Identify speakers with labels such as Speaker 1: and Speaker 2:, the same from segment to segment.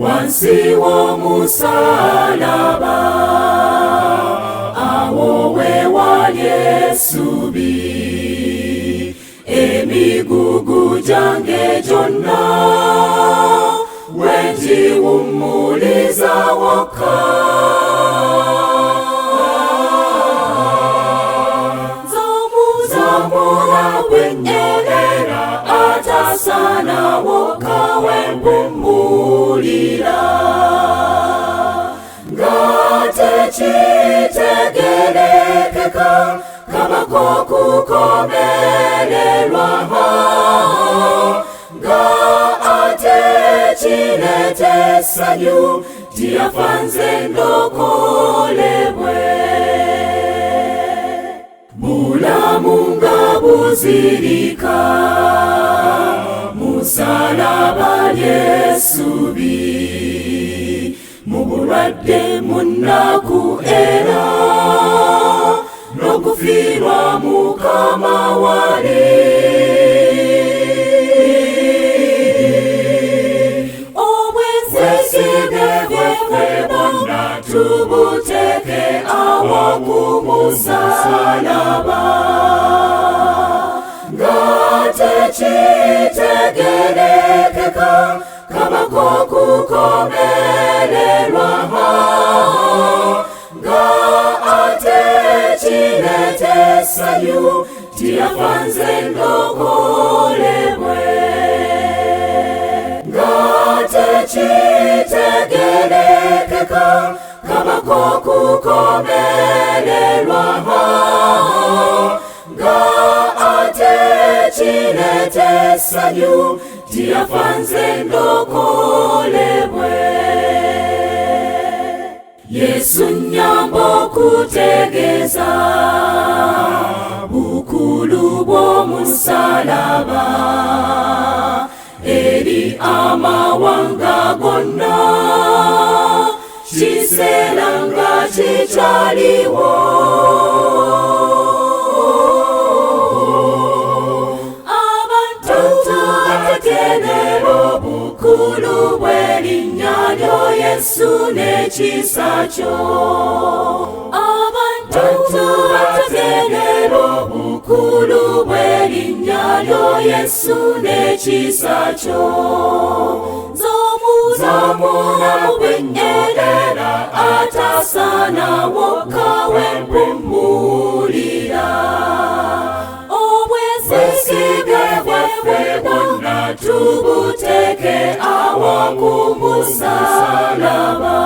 Speaker 1: Wansi w'omusalaba awo we wali essubi, emigugu gyange gyonna we ngiwummuliza wokka. Nzomuna bwennyolera atasana wokka we mpummulira, nga tekitegerekeka kabako kukomererwa, nga ate kireeta essanyu tiyafa nze ndokolebwe. Bulamu nga buzirika musalaba ly'essubi, mu bulwadde mu nnaku era n'okufiirwa Mukama wali. Obwesige bwaffe bwonna tubuteeke awo ku musalaba, nga tekitegerekeka kabako kukomererwa, nga ate kireeta essanyu tiyafa nze ndokolebwe. Nga tekitegerekeka kabako kukomererwa, nga ate kireeta essanyu tiyafa nze ndokolebwe. Yesu nnyamba okutegeeza bukulu bw'omusalaba eri amawanga gonna, kiseera nga kikyaliwo. Abantu bategeera obukulu bw'erinnya lyo Yesu n'ekisa kyo. Abantu bategeera obukulu bw'erinnya lyo Yesu n'ekisa kyo. Nzomuna bwennyolera atasana wokka we mpummulira, obwesige bwaffe bwonna tubuteeke awo ku musalaba.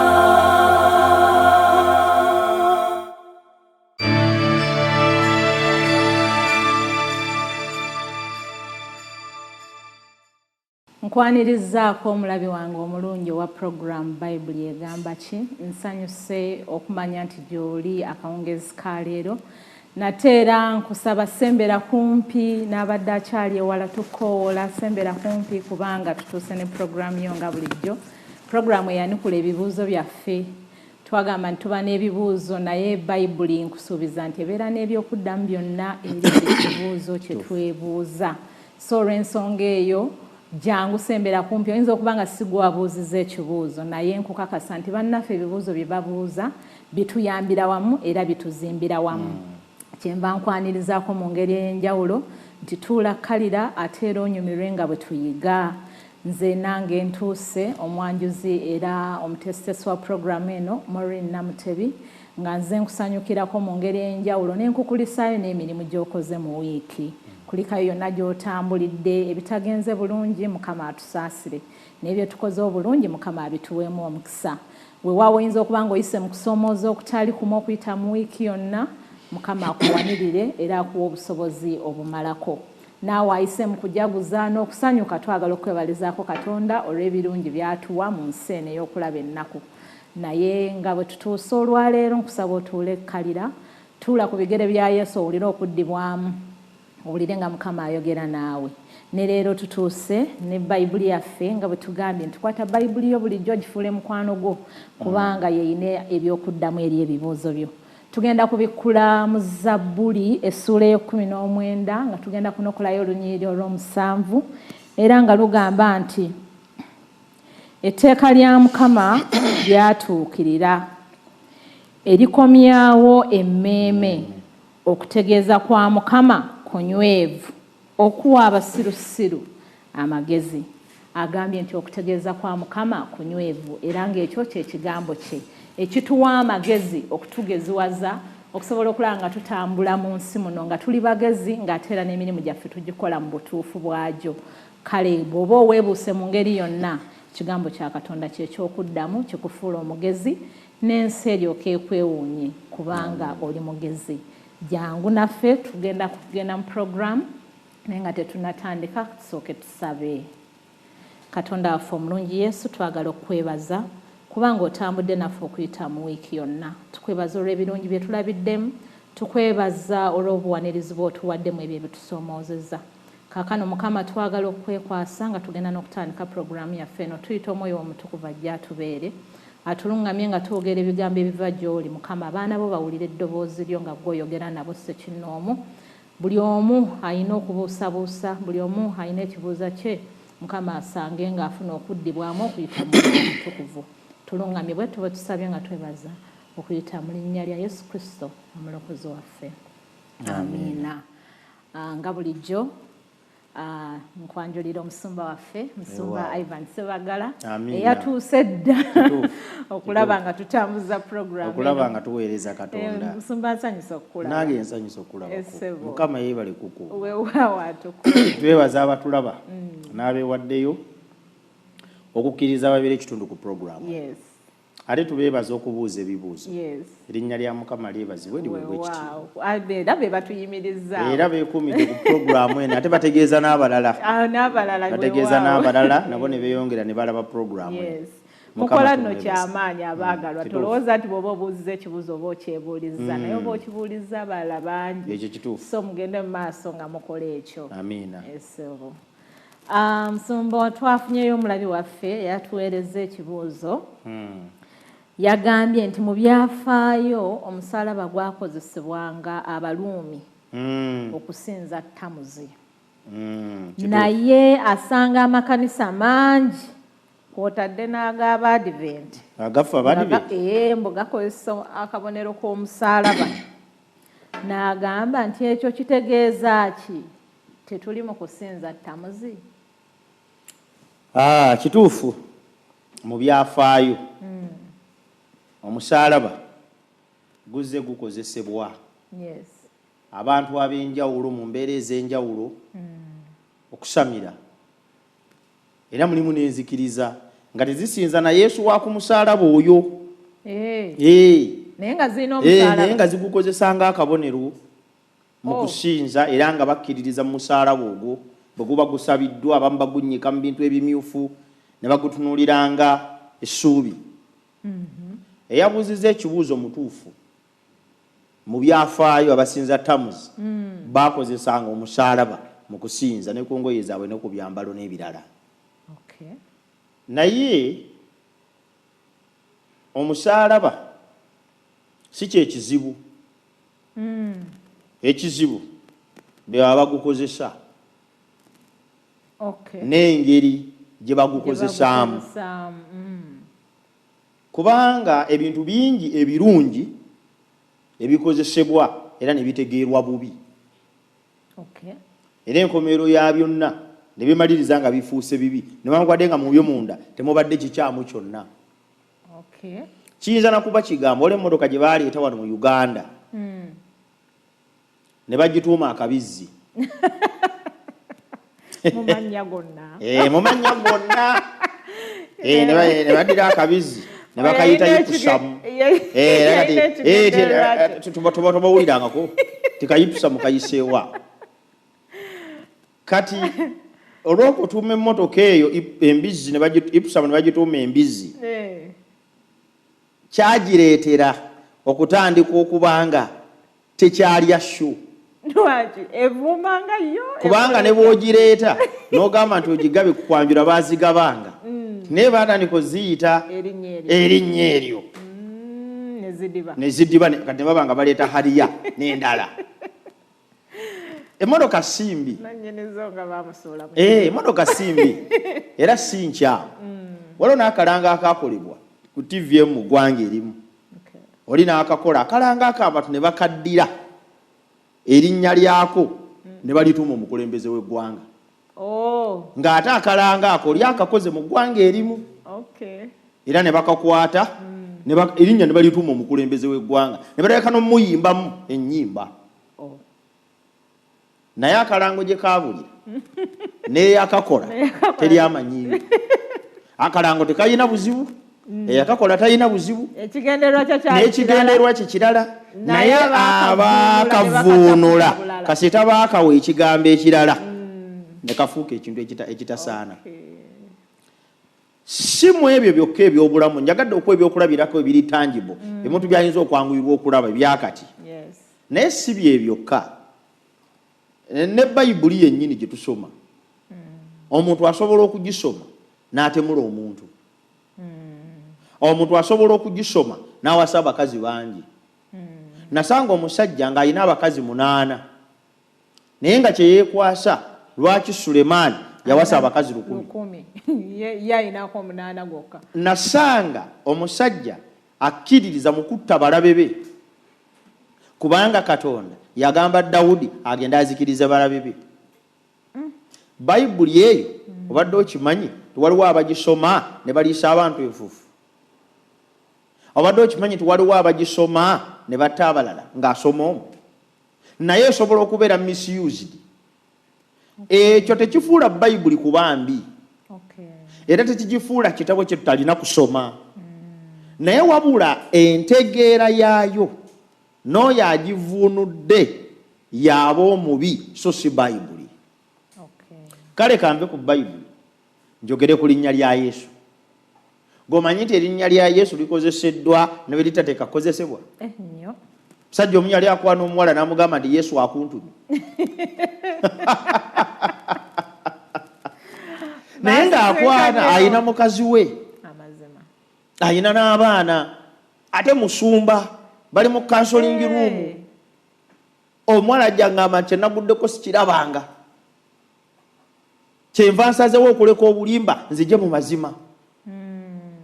Speaker 2: Nkwanirizaako omulabi wange omulungi owa program Bayibuli egamba ki. Nsanyuse okumanya nti gy'oli akawungeezi ka leero. Nate era nkusaba sembera kumpi, n'abadde akyali ewala tukoowola, sembera kumpi kubanga tutuuse ne program yo nga bulijjo. Program eyanukula ebibuuzo byaffe. Twagamba nti tuba n'ebibuuzo, naye Bayibuli nkusuubiza nti ebeera n'ebyokuddamu byonna eri buli kibuuzo kye twebuuza. So olw'ensonga eyo jangu sembera kumpi. Oyinza okuba nga si gwe wabuuzizza ekibuuzo, naye nkukakasa nti bannaffe ebibuuzo bye babuuza bituyambira wamu era bituzimbira wamu. Kyenva nkwanirizaako mu ngeri ey'enjawulo nti tuula kkalira ate era onyumirwe nga bwe tuyiga. Nze nange ntuuse omwanjuzi era omuteesiteesi wa puroguramu eno Maureen Namutebi, nga nze nkusanyukirako mu ngeri ey'enjawulo ne nkukulisaayo n'emirimu gy'okoze mu wiiki. Kulikayo yonna gy'otambulidde, ebitagenze bulungi Mukama atusaasire, n'ebyo tukoze obulungi Mukama abituweemu omukisa. Weewaawo oyinza okuba ng'oyise mu kusoomooza okutali kumu okuyita mu wiiki yonna, Mukama akuwanirire era akuwa obusobozi obumalako. Naawe ayise mu kujaguza n'okusanyuka, twagala okwebalizaako Katonda olw'ebirungi by'atuwa mu nsi eno ey'okulaba ennaku. Naye nga bwe tutuuse olwaleero, nkusaba otuule ekkalira, tuula ku bigere bya Yesu owulire okuddibwamu, owulire nga Mukama ayogera naawe. Ne leero tutuuse ne Bayibuli yaffe nga bwe tugambye nti kwata Bayibuli yo bulijjo ogifuule mukwano gwo, kubanga y'erina ebyokuddamu eri ebibuuzo byo. Tugenda kubikkula mu Zabbuli essuula ey'e19 nga tugenda kunokolayo olunyiriri olw'omusanvu, era nga lugamba nti Etteeka lya Mukama lyatuukirira, erikomyawo emmeeme. Okutegeeza kwa Mukama kunywevu, okuwa abasirusiru amagezi. Agambye nti okutegeeza kwa Mukama kunywevu, era ng'ekyo kye kigambo kye ekituwa amagezi okutugeziwaza okusobola okulaba nga tutambula mu nsi muno nga tuli bagezi, ng'ate era n'emirimu gyaffe tugikola mu butuufu bwagyo. Kale bw'oba oweebuuse mu ngeri yonna, ekigambo kya Katonda kye ky'okuddamu kikufuula omugezi, n'ensi eryoka ekwewuunye kubanga oli mugezi. Jangu naffe, tugenda kugenda mu program, naye nga tetunnatandika tusooke tusabe. Katonda waffe omulungi Yesu, twagala okukwebaza kubanga otambudde naffe okuyita mu wiiki yonna. Tukwebaza olw'ebirungi bye tulabiddemu, tukwebaza olw'obuwanirizi bw'otuwaddemu ebyo ebitusomoozezza. Kaakano Mukama twagala okukwekwasa nga tugenda n'okutandika puroguraamu yaffe eno. Tuyita Omwoyo Omutukuvu ajje atubeere, atuluŋŋamye nga twogera ebigambo ebiva gy'oli. Mukama, abaana bo bawulire eddoboozi lyo nga ggw'oyogera nabo ssekinnoomu. Buli omu alina okubuusabuusa, buli omu alina ekibuuza kye, Mukama asange ng'afuna okuddibwamu okuyita mu Mwoyo Omutukuvu. Tuluŋŋamye bwe tuba tusabye nga twebaza okuyita mu linnya lya Yesu Kristo omulokozi waffe, amiina. Nga bulijjo nkwanjulira omusumba waffe, Musumba Ivan Sebagala, eyatuuse dda okulaba nga tutambuza program,
Speaker 3: okulaba nga tuweereza Katonda.
Speaker 2: Musumba, nsanyusa okukulaba.
Speaker 3: Nange nsanyusa okulaba. Mukama yeebale kukuuma.
Speaker 2: Weewaawo, atuku.
Speaker 3: Twebaza abatulaba n'abeewaddeyo okukkiriza babeere ekitundu ku program. Ate tubeebaza okubuuza ebibuuzo. Erinnya lya Mukama lyebazibwe, liweebwe ekitiibwa.
Speaker 2: Era be batuyimiriza.
Speaker 3: Era beekuumidde ku puroguramu eno, ate bategeeza n'abalala.
Speaker 2: N'abalala.
Speaker 3: Bategeeza n'abalala, nabo ne beeyongera ne balaba puroguramu eno.
Speaker 2: Mukola nno kyamaanyi, abaagalwa. Tolowooza nti bw'oba obuuziza ekibuuzo oba okyebuulizza, naye oba okibuulizza abalala bangi.
Speaker 3: Ekyo kituufu.
Speaker 2: So mugende mu maaso nga mukola ekyo.
Speaker 3: Amiina.
Speaker 2: Esebo Musumba, twafunyeyo omulabi waffe eyatuweereza ekibuuzo. Yagambye nti mu byafaayo omusalaba gwakozesebwanga Abaluumi okusinza Tamuzi, naye asanga amakanisa mangi kwotadde n'ag'Abadiventi
Speaker 3: Agafa Abadiventi.
Speaker 2: Mbu gakozesa akabonero k'omusaalaba, n'agamba nti ekyo kitegeeza ki? Tetuli mu kusinza Tamuzi?
Speaker 3: Kituufu, mu byafaayo omusaalaba guzze gukozesebwa abantu ab'enjawulo mu mbeera ez'enjawulo okusamira, era mulimu n'enzikiriza nga tezisinza na Yesu wa ku musaalaba oyo.
Speaker 2: Naye nga zirina omusaalaba.
Speaker 3: Naye nga zigukozesa ng'akabonero mu kusinza, era nga bakkiririza mu musaalaba ogwo. Bwe guba gusabiddwa, abamu bagunnyika mu bintu ebimyufu ne bagutunuuliranga essuubi. Eyabuuzizza ekibuuzo mutuufu, mu byafaayo abasinza Tamuzi bakozesanga omusaalaba mu kusinza, ne ku ngoye zaabwe ne ku byambalo n'ebirala. Naye omusaalaba si kyekizibu. Ekizibu be baba bagukozesa n'engeri gye bagukozesaamu, kubanga ebintu bingi ebirungi ebikozesebwa era ne bitegeerwa bubi, era enkomerero ya byonna ne bimaliriza nga bifuuse bibi, newankubadde nga mubyo munda temubadde kikyamu kyonna. Kiyinza nakuba kigambo, waliwo emmotoka gye baleeta wano mu Uganda ne bagituuma akabizzi.
Speaker 2: Mu mannya gonna.
Speaker 3: Mu mannya gonna. Ne baddira akabizzi ne bakayita Ipusamu. Tubawulirangako tikayipusamu kayiseewa. Kati olw'okutuuma emmotoka eyo embizzi, Ipusamu ne bagituuma embizzi, kyagireetera okutandika okuba nga tekyalya shu.
Speaker 2: Lwaki? Evuumanga yo.
Speaker 3: Kubanga ne bw'ogireeta n'ogamba nti ogigabe ku kwanjula, baazigabanga, naye baatandika oziyita erinnya eryo,
Speaker 2: ne zidiba.
Speaker 3: Ne zidiba. Kati ne baba nga baleeta Harrier n'endala, emmotoka si mbi. Emmotoka si mbi era si nkyamu. Waliwo n'akalanga akakolebwa ku TV emu mu ggwanga erimu. Oli n'akakola akalanga ako, abantu ne bakaddira erinnya lyako ne balituuma omukulembeze w'eggwanga. Ng'ate akalanga ako oli akakoze mu ggwanga erimu. Era ne bakakwata erinnya ne balituuma omukulembeze w'eggwanga, ne baleka n'omuyimbamu ennyimba. Naye akalango gye kaabulira n'eyakakola teri amanyiyo. Akalango tekalina buzibu, eyakakola talina buzibu, n'ekigendererwa kye kirala, naye abaakavuunula kasita baakawa ekigambo ekirala ne kafuuka ekintu ekitasaana. Si mu ebyo byokka ebyobulamu, njagadde okuwa ebyokulabirako ebiri tangible, ebintu byayinza okwanguyirwa okulaba ebyakati. Naye si bye byokka, ne Bayibuli yennyini gye tusoma, omuntu asobola okugisoma n'atemula omuntu. Omuntu asobola okugisoma n'awasa abakazi bangi. Nasanga omusajja ng'alina abakazi 8, naye nga kye yeekwasa lwaki Sulemaani yawasa abakazi 1000.
Speaker 2: Ye ayinako 8 gwokka.
Speaker 3: Nasanga omusajja akkiririza mu kutta balabe be, kubanga Katonda yagamba Dawudi agende azikirize balabe be. Bayibuli eyo obadde okimanyi tiwaliwo abagisoma ne baliisa abantu enfuufu? Obadde okimanyi tiwaliwo abagisoma ne batta abalala ng'asoma omwo? Naye esobola okubeera misused. Ekyo tekifuula Bayibuli kuba mbi, era tekigifuula kitabo kye tutalina kusoma. Naye wabula entegeera yaayo n'oyo agivuunudde y'aba omubi, so si Bayibuli. Kale kanve ku Bayibuli njogere ku linnya lya Yesu. G'omanyi nti erinnya lya Yesu likozeseddwa ne bwe litateeka kukozesebwa?
Speaker 2: Nnyo.
Speaker 3: Musajja omu yali akwana omuwala n'amugamba nti Yesu akuntumye. Naye ng'akwana alina mukazi we, alina n'abaana, ate musumba, bali mu counseling room. Omuwala ajja ng'amba nti kyenaguddeko sikirabanga, kyenva nsazeewo okuleka obulimba nzije mu mazima.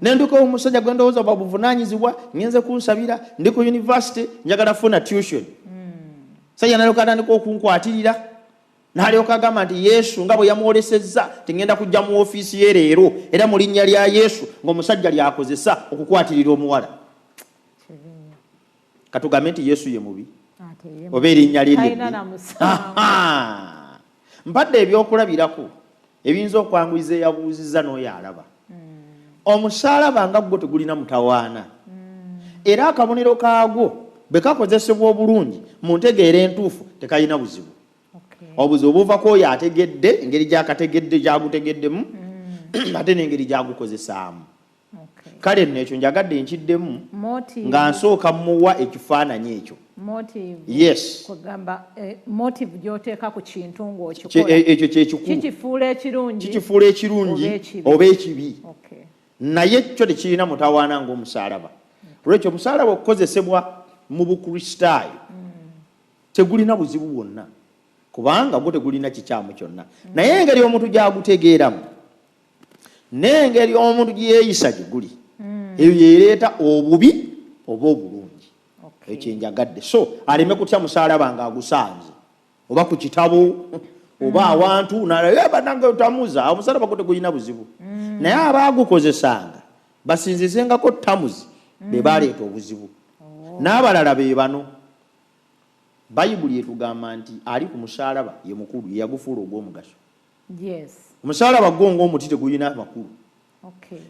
Speaker 3: Nendukawo omusajja gwe ndowooza bwa buvunaanyizibwa, ngenze kunsabira, ndi ku university, njagala funa tuition. Sajja nalyoka atandika okunkwatirira, n'alyoka agamba nti Yesu nga bwe yamwolesezza tingenda kujja mu ofiisi ye leero, era mu linnya lya Yesu ng'omusajja lyakozesa okukwatirira omuwala. Katugambe nti Yesu ye mubi oba erinnya lye
Speaker 2: Talina
Speaker 3: lyebbi.
Speaker 2: na musango.
Speaker 3: Mpadde ebyokulabirako ebiyinza okwanguyiza eyabuuzizza n'oyo alaba. Omusaalaba nga gwo tegulina mutawaana, era akabonero kaagwo bwe kakozesebwa obulungi mu ntegeera entuufu tekalina buzibu. Obuzibu buva ku oyo ategedde engeri gy'akategedde, gy'agutegeddemu, ate n'engeri gy'agukozesaamu. Kale nno ekyo njagadde nkiddemu nga nsooka muwa ekifaananyi ekyo.
Speaker 2: Motive.
Speaker 3: Yes.
Speaker 2: Kugamba, motive gy'oteeka ku kintu ng'okikola.
Speaker 3: Ekyo kyekikulu.
Speaker 2: Kikifuula ekirungi.
Speaker 3: Kikifuula ekirungi
Speaker 2: oba ekibi.
Speaker 3: Oba ekibi. Naye kyo tekirina mutawaana ng'omusaalaba. Olwekyo omusaalaba okukozesebwa mu Bukristaayo tegulina buzibu bwonna, kubanga gwo tegulina kikyamu kyonna. Naye engeri omuntu gy'agutegeeramu n'engeri omuntu gye yeeyisa gye guli, eyo yeereeta obubi oba obulungi. Ekyo njagadde. So aleme kutya musaalaba ng'agusanze oba ku kitabo oba awantu bannange tamuza, omusaalaba gwo tegulina buzibu. Naye abaagukozesanga basinzizengako tamuzi be baleeta obuzibu. N'abalala be bano. Bayibuli etugamba nti ali ku musaalaba ye mukulu, ye yagufuula ogw'omugaso. Omusaalaba gwo ng'omuti tegulina makulu.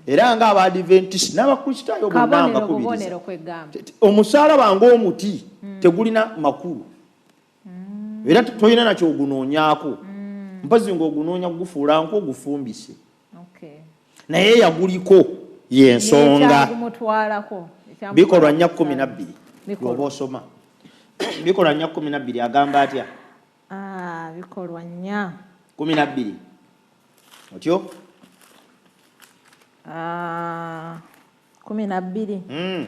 Speaker 3: Era ng'Abaadventist n'Abakristaayo bonna
Speaker 2: Kabonero
Speaker 3: mbakubiriza.
Speaker 2: bubonero kwegamba.
Speaker 3: Omusaalaba ng'omuti tegulina makulu. Era tolina nakyo ogunoonyaako. Mpozzi ng'ogunoonya kugufuula nk'ogufumbise. Naye yaguliko y'ensonga.
Speaker 2: Ekyagumutwalako, ekyamutwalako
Speaker 3: Bikolwa 4:12.
Speaker 2: Bikolwa.
Speaker 3: Bw'oba osoma. Bikolwa 4:12 agamba atya?
Speaker 2: Bikolwa nnya.
Speaker 3: 12. Otyo?
Speaker 2: 12.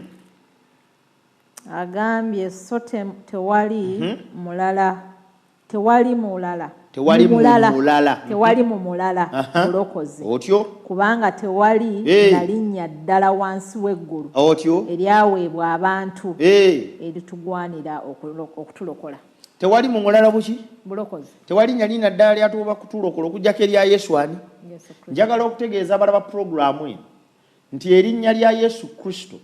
Speaker 2: Agambye so tewali mulala, tewali mulala.
Speaker 3: Tewali mulala,
Speaker 2: tewali mu mulala bulokozi.
Speaker 3: Otyo.
Speaker 2: Kubanga tewali na linnya ddala wansi w'eggulu
Speaker 3: otyo
Speaker 2: eryaweebwa abantu eritugwanira okutulokola.
Speaker 3: Tewali mu mulala buki?
Speaker 2: Bulokozi.
Speaker 3: Tewali linnya ddala lyatuuba kutulokola okuggyako erya Yesu ani? Njagala okutegeeza abalaba pulogulaamu eno nti erinnya lya Yesu Kristo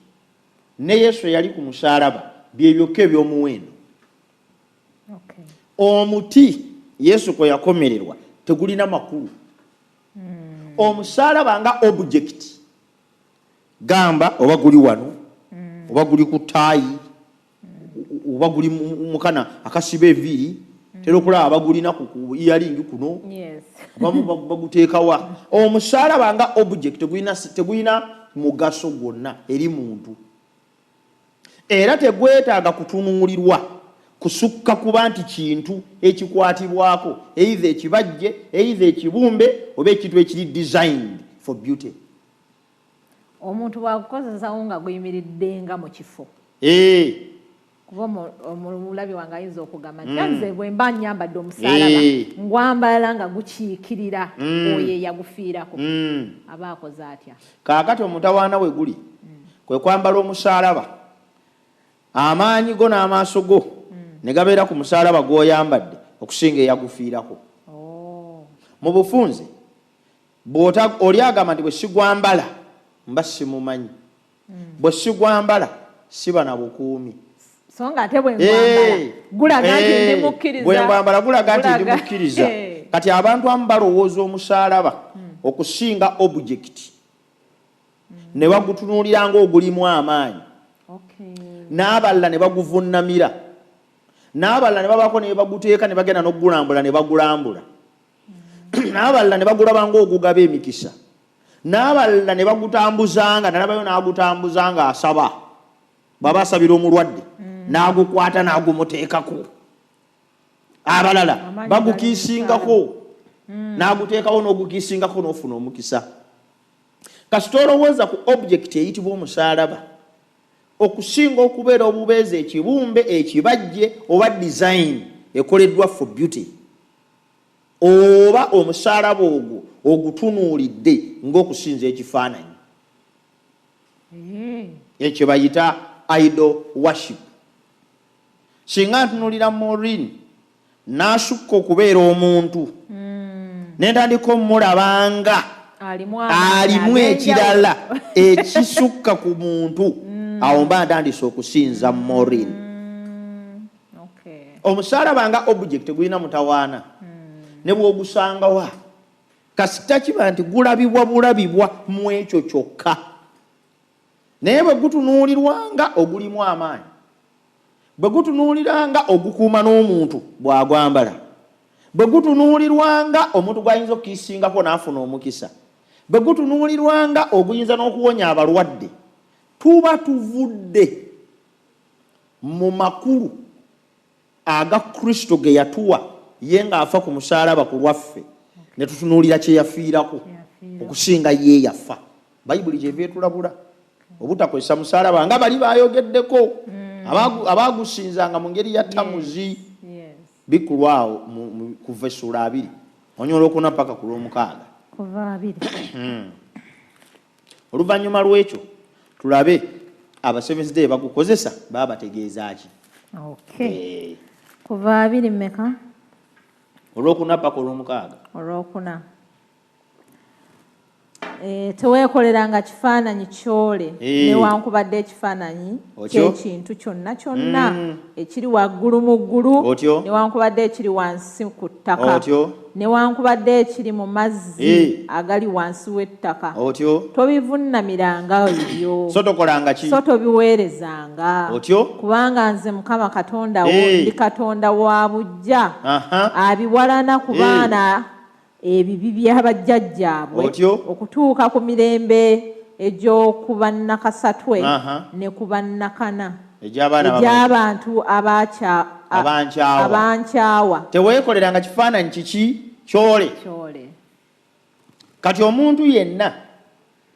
Speaker 3: ne Yesu eyali ku musaalaba bye byokka eby'omuwendo. Omuti Yesu kwe yakomererwa tegulina makulu. Omusaalaba nga object, gamba oba guli wano, oba guli ku ttaayi, oba guli mukana akasiba enviiri, tera okulaba bagulina ku earring kuno, abamu baguteekawa. Omusaalaba nga object tegulina mugaso gwonna eri muntu, era tegwetaaga kutunuulirwa kusukka kuba nti kintu ekikwatibwako, either ekibajje, either ekibumbe, oba ekintu ekiri designed for beauty.
Speaker 2: Omuntu bw'akukozesawo nga guyimiridde nga mu kifo. Kuba omulabi wange ayinza okugamba nti nze bwe mba nnyambadde omusaalaba ngwambala nga gukiikirira oyo eyagufiirako, aba akoze atya?
Speaker 3: Kaakati omutawaana we guli kwe kwambala omusaalaba, amaanyi go n'amaaso go ne gabeera ku musaalaba gw'oyambadde okusinga eyagufiirako. Mu bufunze oli agamba nti bwe sigwambala mba simumanyi, bwe sigwambala siba na bukuumi.
Speaker 2: So nga ate bwe ngwambala gulaga nti ndi mukkiriza.
Speaker 3: Bwe ngwambala gulaga nti ndi mukkiriza. Kati abantu abamu balowooza omusaalaba okusinga object, ne bagutunuulira ng'ogulimu amaanyi, n'abalala ne baguvunnamira, n'abalala ne babaako ne baguteeka ne bagenda n'okugulambula ne bagulambula, n'abalala ne bagulaba ng'ogugaba emikisa, n'abalala ne bagutambuzanga, nalabayo n'agutambuzanga asaba, bw'aba asabira omulwadde n'agukwata n'agumuteekako, abalala bagukiisingako n'aguteekawo n'ogukiisingako n'ofuna omukisa. Kasita olowooza ku object eyitibwa omusaalaba okusinga okubeera obubeezi ekibumbe ekibajje oba design ekoleddwa for beauty, oba omusaalaba ogwo ogutunuulidde ng'okusinza ekifaananyi, ekyo bayita idol worship. Singa ntunuulira Maureen n'asukka okubeera omuntu, ne ntandika omulabanga alimu ekirala ekisukka ku muntu, awo mba ntandise okusinza Maureen. Omusaalaba nga object tegulina mutawaana, ne bw'ogusangawa kasita kiba nti gulabibwa bulabibwa mu ekyo kyokka, naye bwe gutunuulirwanga ogulimu amaanyi, bwe gutunuuliranga ogukuuma n'omuntu bw'agwambala, bwe gutunuulirwanga omuntu gw'ayinza okukisingako n'afuna omukisa, bwe gutunuulirwanga oguyinza n'okuwonya abalwadde, tuba tuvudde mu makulu aga Kristo ge yatuwa ye ng'afa ku musaalaba ku lwaffe, ne tutunuulira kye yafiirako okusinga ye yafa. Bayibuli kyeva etulabula obutakozesa musaalaba nga bali bayogeddeko abagusinzanga mu ngeri ya tamuzi. Bikulwawo kuva essula 2 onyola 4 paka ku 6.
Speaker 2: Kuva 2.
Speaker 3: Oluvannyuma lw'ekyo tulabe aba Seventh Day bagukozesa baba bategeeza ki.
Speaker 2: Kuva 2 mmeka?
Speaker 3: 4 paka 6.
Speaker 2: 4. Teweekoleranga kifaananyi kyole newankubadde ekifaananyi ky'ekintu kyonna kyonna ekiri waggulu mu ggulu, newankubadde ekiri wansi ku ttaka, newankubadde ekiri mu mazzi agali wansi w'ettaka. Tobivunnamiranga ebyo,
Speaker 3: so tokolanga ki,
Speaker 2: so tobiweerezanga, kubanga nze Mukama Katonda wo ndi Katonda wa buggya, abiwalana ku baana ebibi by'abajjajjaabwe okutuuka ku mirembe egy'oku bannakasatwe ne ku bannakana egy'abantu abankyawa.
Speaker 3: Teweekoleranga kifaananyi kiki kyole. Kati omuntu yenna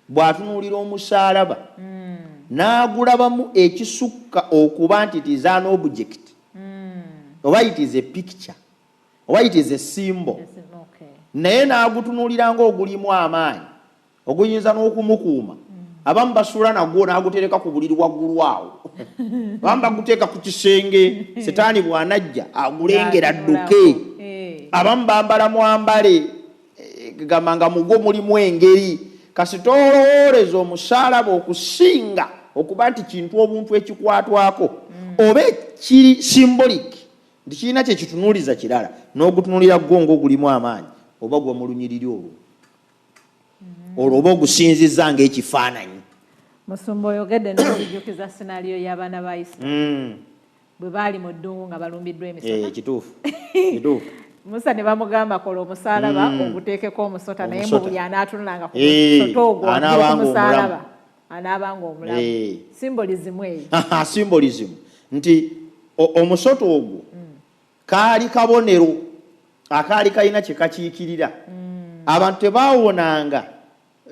Speaker 3: bw'atunuulira omusaalaba n'agulabamu ekisukka okuba nti it is an object oba it is a picture, Oba it is a symbol. Naye n'agutunuulira ng'ogulimu amaanyi oguyinza n'okumukuuma. Abamu basula nagwo n'agutereka ku buliri waggulu awo, abamu baguteeka ku kisenge, setaani bw'anajja agulengera adduke. Abamu bambala mwambale, gamba nga mugwo mulimu engeri. Kasita olowooleza omusaalaba okusinga okuba nti kintu obuntu ekikwatwako oba ekiri symbolic, nti kirina kye kitunuuliza kirala, n'ogutunuulira gwo ng'ogulimu amaanyi, oba gwa mu lunyiriri olwo olwo oba ogusinzizza ng'ekifaananyi.
Speaker 2: Musumba, oyogedde n'okujjukiza scenario y'abaana ba Isirayiri bwe baali mu ddungu nga balumbiddwa emisota.
Speaker 3: Kituufu, kituufu.
Speaker 2: Musa ne bamugamba, kola omusaalaba oguteekeko omusota, naye mu buli anaatunulanga ku musota ogwo
Speaker 3: anaabanga
Speaker 2: ku musaalaba anaabanga omulamu. Symbolism eyo.
Speaker 3: Symbolism nti omusota ogwo kaali kabonero akaali kalina kye kakiikirira. Abantu tebaawonanga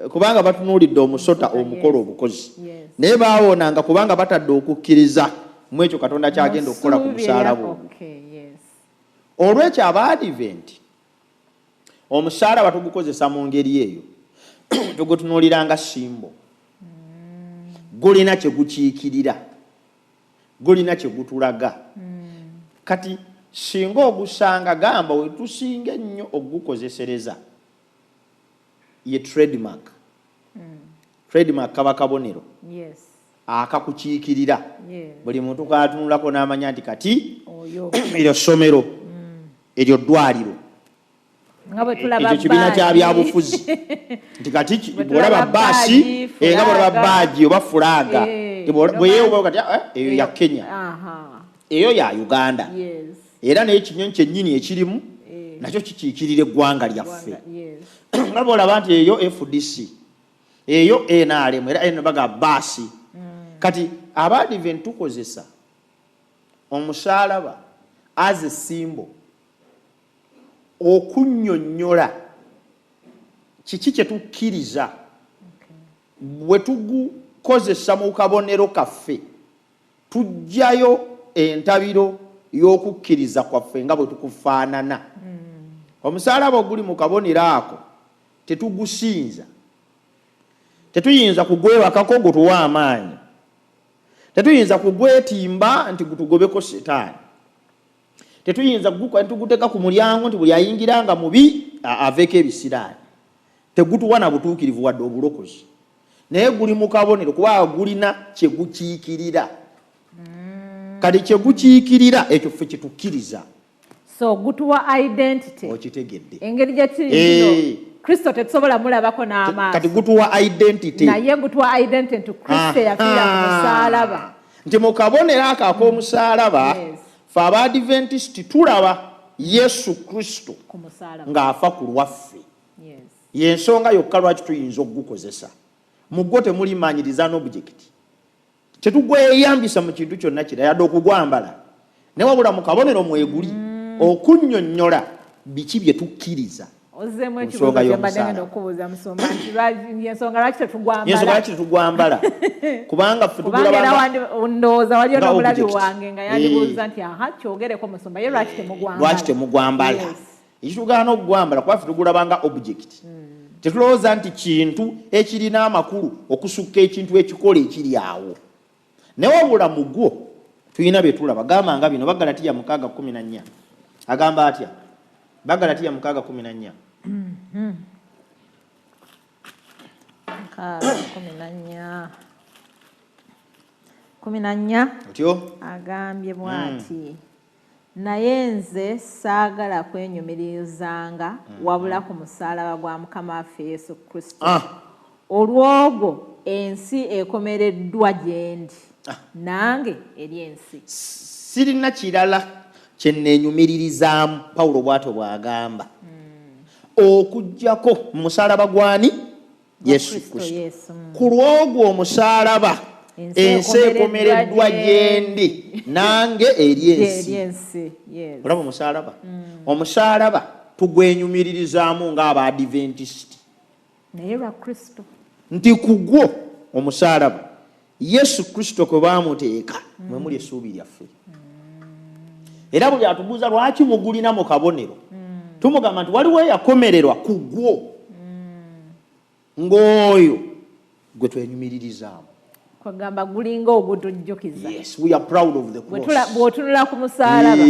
Speaker 3: kubanga batunuulidde omusota omukola obukozi, naye baawonanga kubanga batadde okukkiriza mu ekyo Katonda kyagenda okukola ku musaalaba ogwo. Olwekyo Abaadiventi omusaalaba tugukozesa mu ngeri eyo, tugutunuulira nga symbol, gulina kye gukiikirira, gulina kye gutulaga. Kati singa ogusanga, gamba we tusinga ennyo ogukozesereza ye trademark. Trademark kaba kabonero akakukiikirira. Buli muntu katunulako n'amanya nti kati eryo ssomero, eryo ddwaliro, ekyo kibiina kya byabufuzi, nti kati bw'olaba baasi, nga bw'olaba badge oba flag, bweyeewuba kati eyo ya Kenya, eyo ya Uganda. Era naye ekinyonyi kyennyini ekirimu nakyo kikiikirira eggwanga lyaffe, nga bw'olaba nti eyo FDC, eyo NRM, era eno baga baasi. Kati Abaadiventi tukozesa omusaalaba as a symbol okunnyonnyola kiki kye tukkiriza. Bwe tugukozesa mu kabonero kaffe, tuggyayo entabiro y'okukkiriza kwaffe nga bwe tukufaanana. Omusaalaba oguli mu kabonero ako tetugusinza, tetuyinza kugwebakako gutuwa amaanyi, tetuyinza kugwetimba nti gutugobeko setaani, tetuyinza tuguteeka ku mulyango nti buli ayingira nga mubi aveeko ebisiraani. Tegutuwa na butuukirivu wadde obulokozi, naye guli mu kabonero kubanga gulina kye gukiikirira. Kati kye gukiikirira ekyo ffe kyetukkiriza.
Speaker 2: So gutuwa identity.
Speaker 3: Okitegedde.
Speaker 2: Engeri gye kiri kino, Kristo tetusobola mulabako n'amaaso.
Speaker 3: Kati gutuwa identity.
Speaker 2: Naye gutuwa identity nti Kristo yafiira ku musaalaba.
Speaker 3: Nti mu kabonero ako ak'omusaalaba, fe Abaadventist tulaba Yesu Kristo ng'afa ku lwaffe. Yensonga yokka lwaki tuyinza okugukozesa. Mu gwo temuli maanyi an object, tetugweyambisa mu kintu kyonna kira yadde okugwambala, naye wabula mu kabonero mweguli okunnyonnyola biki bye tukkiriza.
Speaker 2: Ozzeemu ekibuuzo kye mbadde ngenda okubuuza, musumba, nti ensonga lwaki tetugwambala.
Speaker 3: Ensonga lwaki tetugwambala, kubanga ffe
Speaker 2: tugulaba. Ndowooza waliyo n'omulabi wange nga yandibuuza nti, aha, kyogereko musumba, ye lwaki temugwambala?
Speaker 3: Lwaki temugwambala? Ekitugaana okugwambala kuba ffe tugulaba nga object, tetulowooza nti kintu ekirina amakulu okusukka ekintu ekikola ekiri awo. Naye wabula mu gwo tulina bye tulaba, gamba nga bino, Bagalatiya 6:14 agamba atya? Bagalatiya 6:14.
Speaker 2: 6:14, 14.
Speaker 3: Otyo.
Speaker 2: Agambye bw'ati: naye nze saagala kwenyumirizanga wabula ku musaalaba gwa Mukama waffe Yesu Kristo. Olw'ogwo ensi ekomereddwa gye ndi, nange eri ensi.
Speaker 3: Sirina kirala kyeneenyumiririzaamu, Pawulo bw'atyo bw'agamba, okugjako musaalaba gwani? Yesu Kristo. Ku lw'ogwo omusaalaba ensi ekomereddwa gye ndi, nange eri ensi. Olaba omusaalaba, omusaalaba tugwenyumiririzaamu ng'Abaadventisiti
Speaker 2: naye lwa Kristo.
Speaker 3: Nti ku gwo omusaalaba Yesu Kristo kwe baamuteeka mwe muli essuubi lyaffe. Era buli atubuuza lwaki mugulina mu kabonero, tumugamba nti waliwo eyakomererwa ku gwo, ng'oyo gwe twenyumiririzaamu.
Speaker 2: Kwegamba gulinga ogutujjukiza.
Speaker 3: Yes, we are proud of the cross.
Speaker 2: Bw'otunula ku musaalaba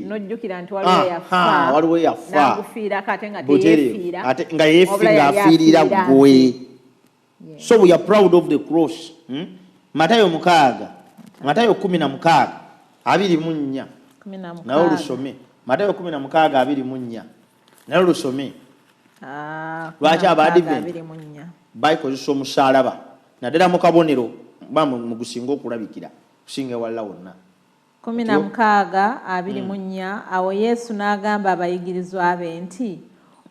Speaker 2: n'ojjukira nti waliwo eyafa,
Speaker 3: waliwo eyafa
Speaker 2: n'agufiirako ate nga teyeefiira,
Speaker 3: ate nga ng'afiirira ggwe. So we are proud of the cross. Matayo 6, Matayo 16:24. Naye olusome. Matayo 16:24. Naye olusome. Lwaki Abadiventi bakozesa omusaalaba naddala mu kabonero mugusinga okulabikira kusinga ewalala wonna.
Speaker 2: 16:24. Awo Yesu n'agamba abayigirizwa be nti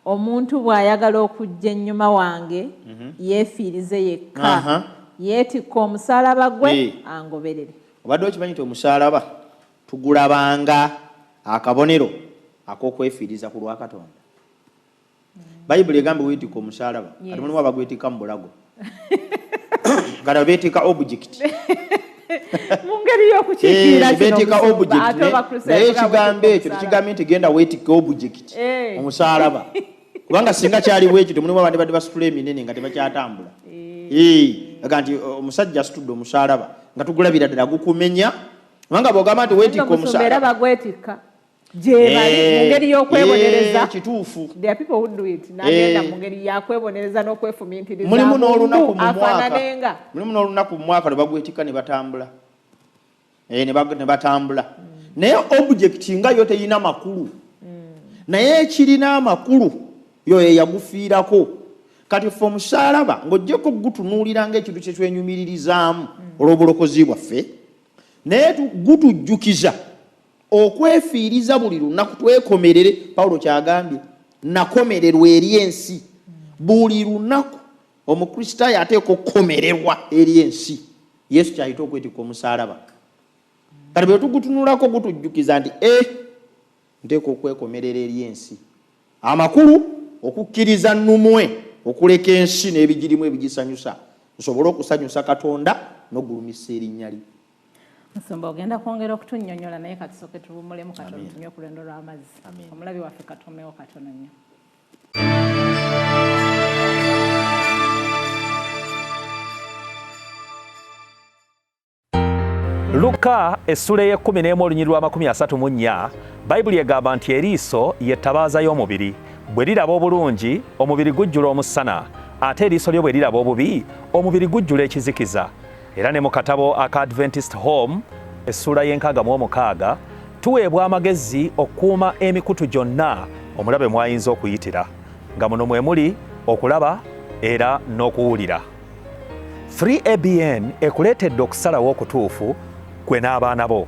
Speaker 2: omuntu bw'ayagala okujja ennyuma wange yeefiirize yekka, yeetikka omusaalaba gwe angoberere.
Speaker 3: Obadde okimanyi nti omusaalaba tugulabanga akabonero ak'okwefiiriza ku lwa Katonda. Bayibuli egamba weetikka omusaalaba, ate mulimu abagwetikka mu bulago nga beetikka object
Speaker 2: mu ngeri y'okukiikirira kino,
Speaker 3: beetikka object, naye ekigambo ekyo tekigambye nti genda weetikke object omusaalaba, kubanga singa kyali bwekityo mulimu abandi badde basitula eminene nga tebakyatambula. Aga nti omusajja asitudde omusaalaba nga tugulabira ddala gukumenya, kubanga bw'ogamba nti weetikka omusaalaba
Speaker 2: bagwetikka gyebali mu ngeri y'okwebonereza.
Speaker 3: Kituufu.
Speaker 2: There are people who do it. N'agenda mu ngeri yakwebonereza n'okwefumiitiriza.
Speaker 3: Mulimu n'olunaku mu mwaka, mulimu n'olunaku mu mwaka lwe bagwetikka ne batambula. Ne batambula. Naye object nga yo teyina makulu. Naye ekirina amakulu yo ye yagufiirako. Kati ffe omusaalaba ng'oggyeko gutunuulira ng'ekintu kye twenyumiririzaamu olw'obulokozi bwaffe, naye gutujjukiza okwefiiriza buli lunaku twekomerere. Pawulo kyagambye, nakomererwa eri ensi. Buli lunaku Omukristaayo ateekwa okukomererwa eri ensi. Yesu kyayita okwetikka omusaalaba. Kati bwe tugutunulako gutujjukiza nti nteekwa okwekomerera eri ensi. Amakulu okukkiriza nnumwe okuleka ensi n'ebigirimu ebigisanyusa, nsobole okusanyusa Katonda n'okugulumisa erinnya lye.
Speaker 2: Nsumba ogenda kwongera okutunnyonnyola, naye katusooke tuwummulemu katono tunywe ku lwendo lw'amazzi. Omulabi waffe katomewo katono nnyo.
Speaker 4: Luka essula ey'ekkumi n'emu olunyiriri lwa 34, Bayibuli egamba nti eriiso ye ttabaaza y'omubiri. Bwe liraba obulungi, omubiri gujjula omusana, ate eriiso lyo bwe liraba obubi, omubiri gujjula ekizikiza. Era ne mu katabo aka Adventist Home essuula y'e66 tuweebwa amagezi okukuuma emikutu gyonna omulabe mw'ayinza okuyitira, nga muno mwe muli okulaba era n'okuwulira. 3ABN ekuleetedde okusalawo okutuufu gwe n'abaana bo.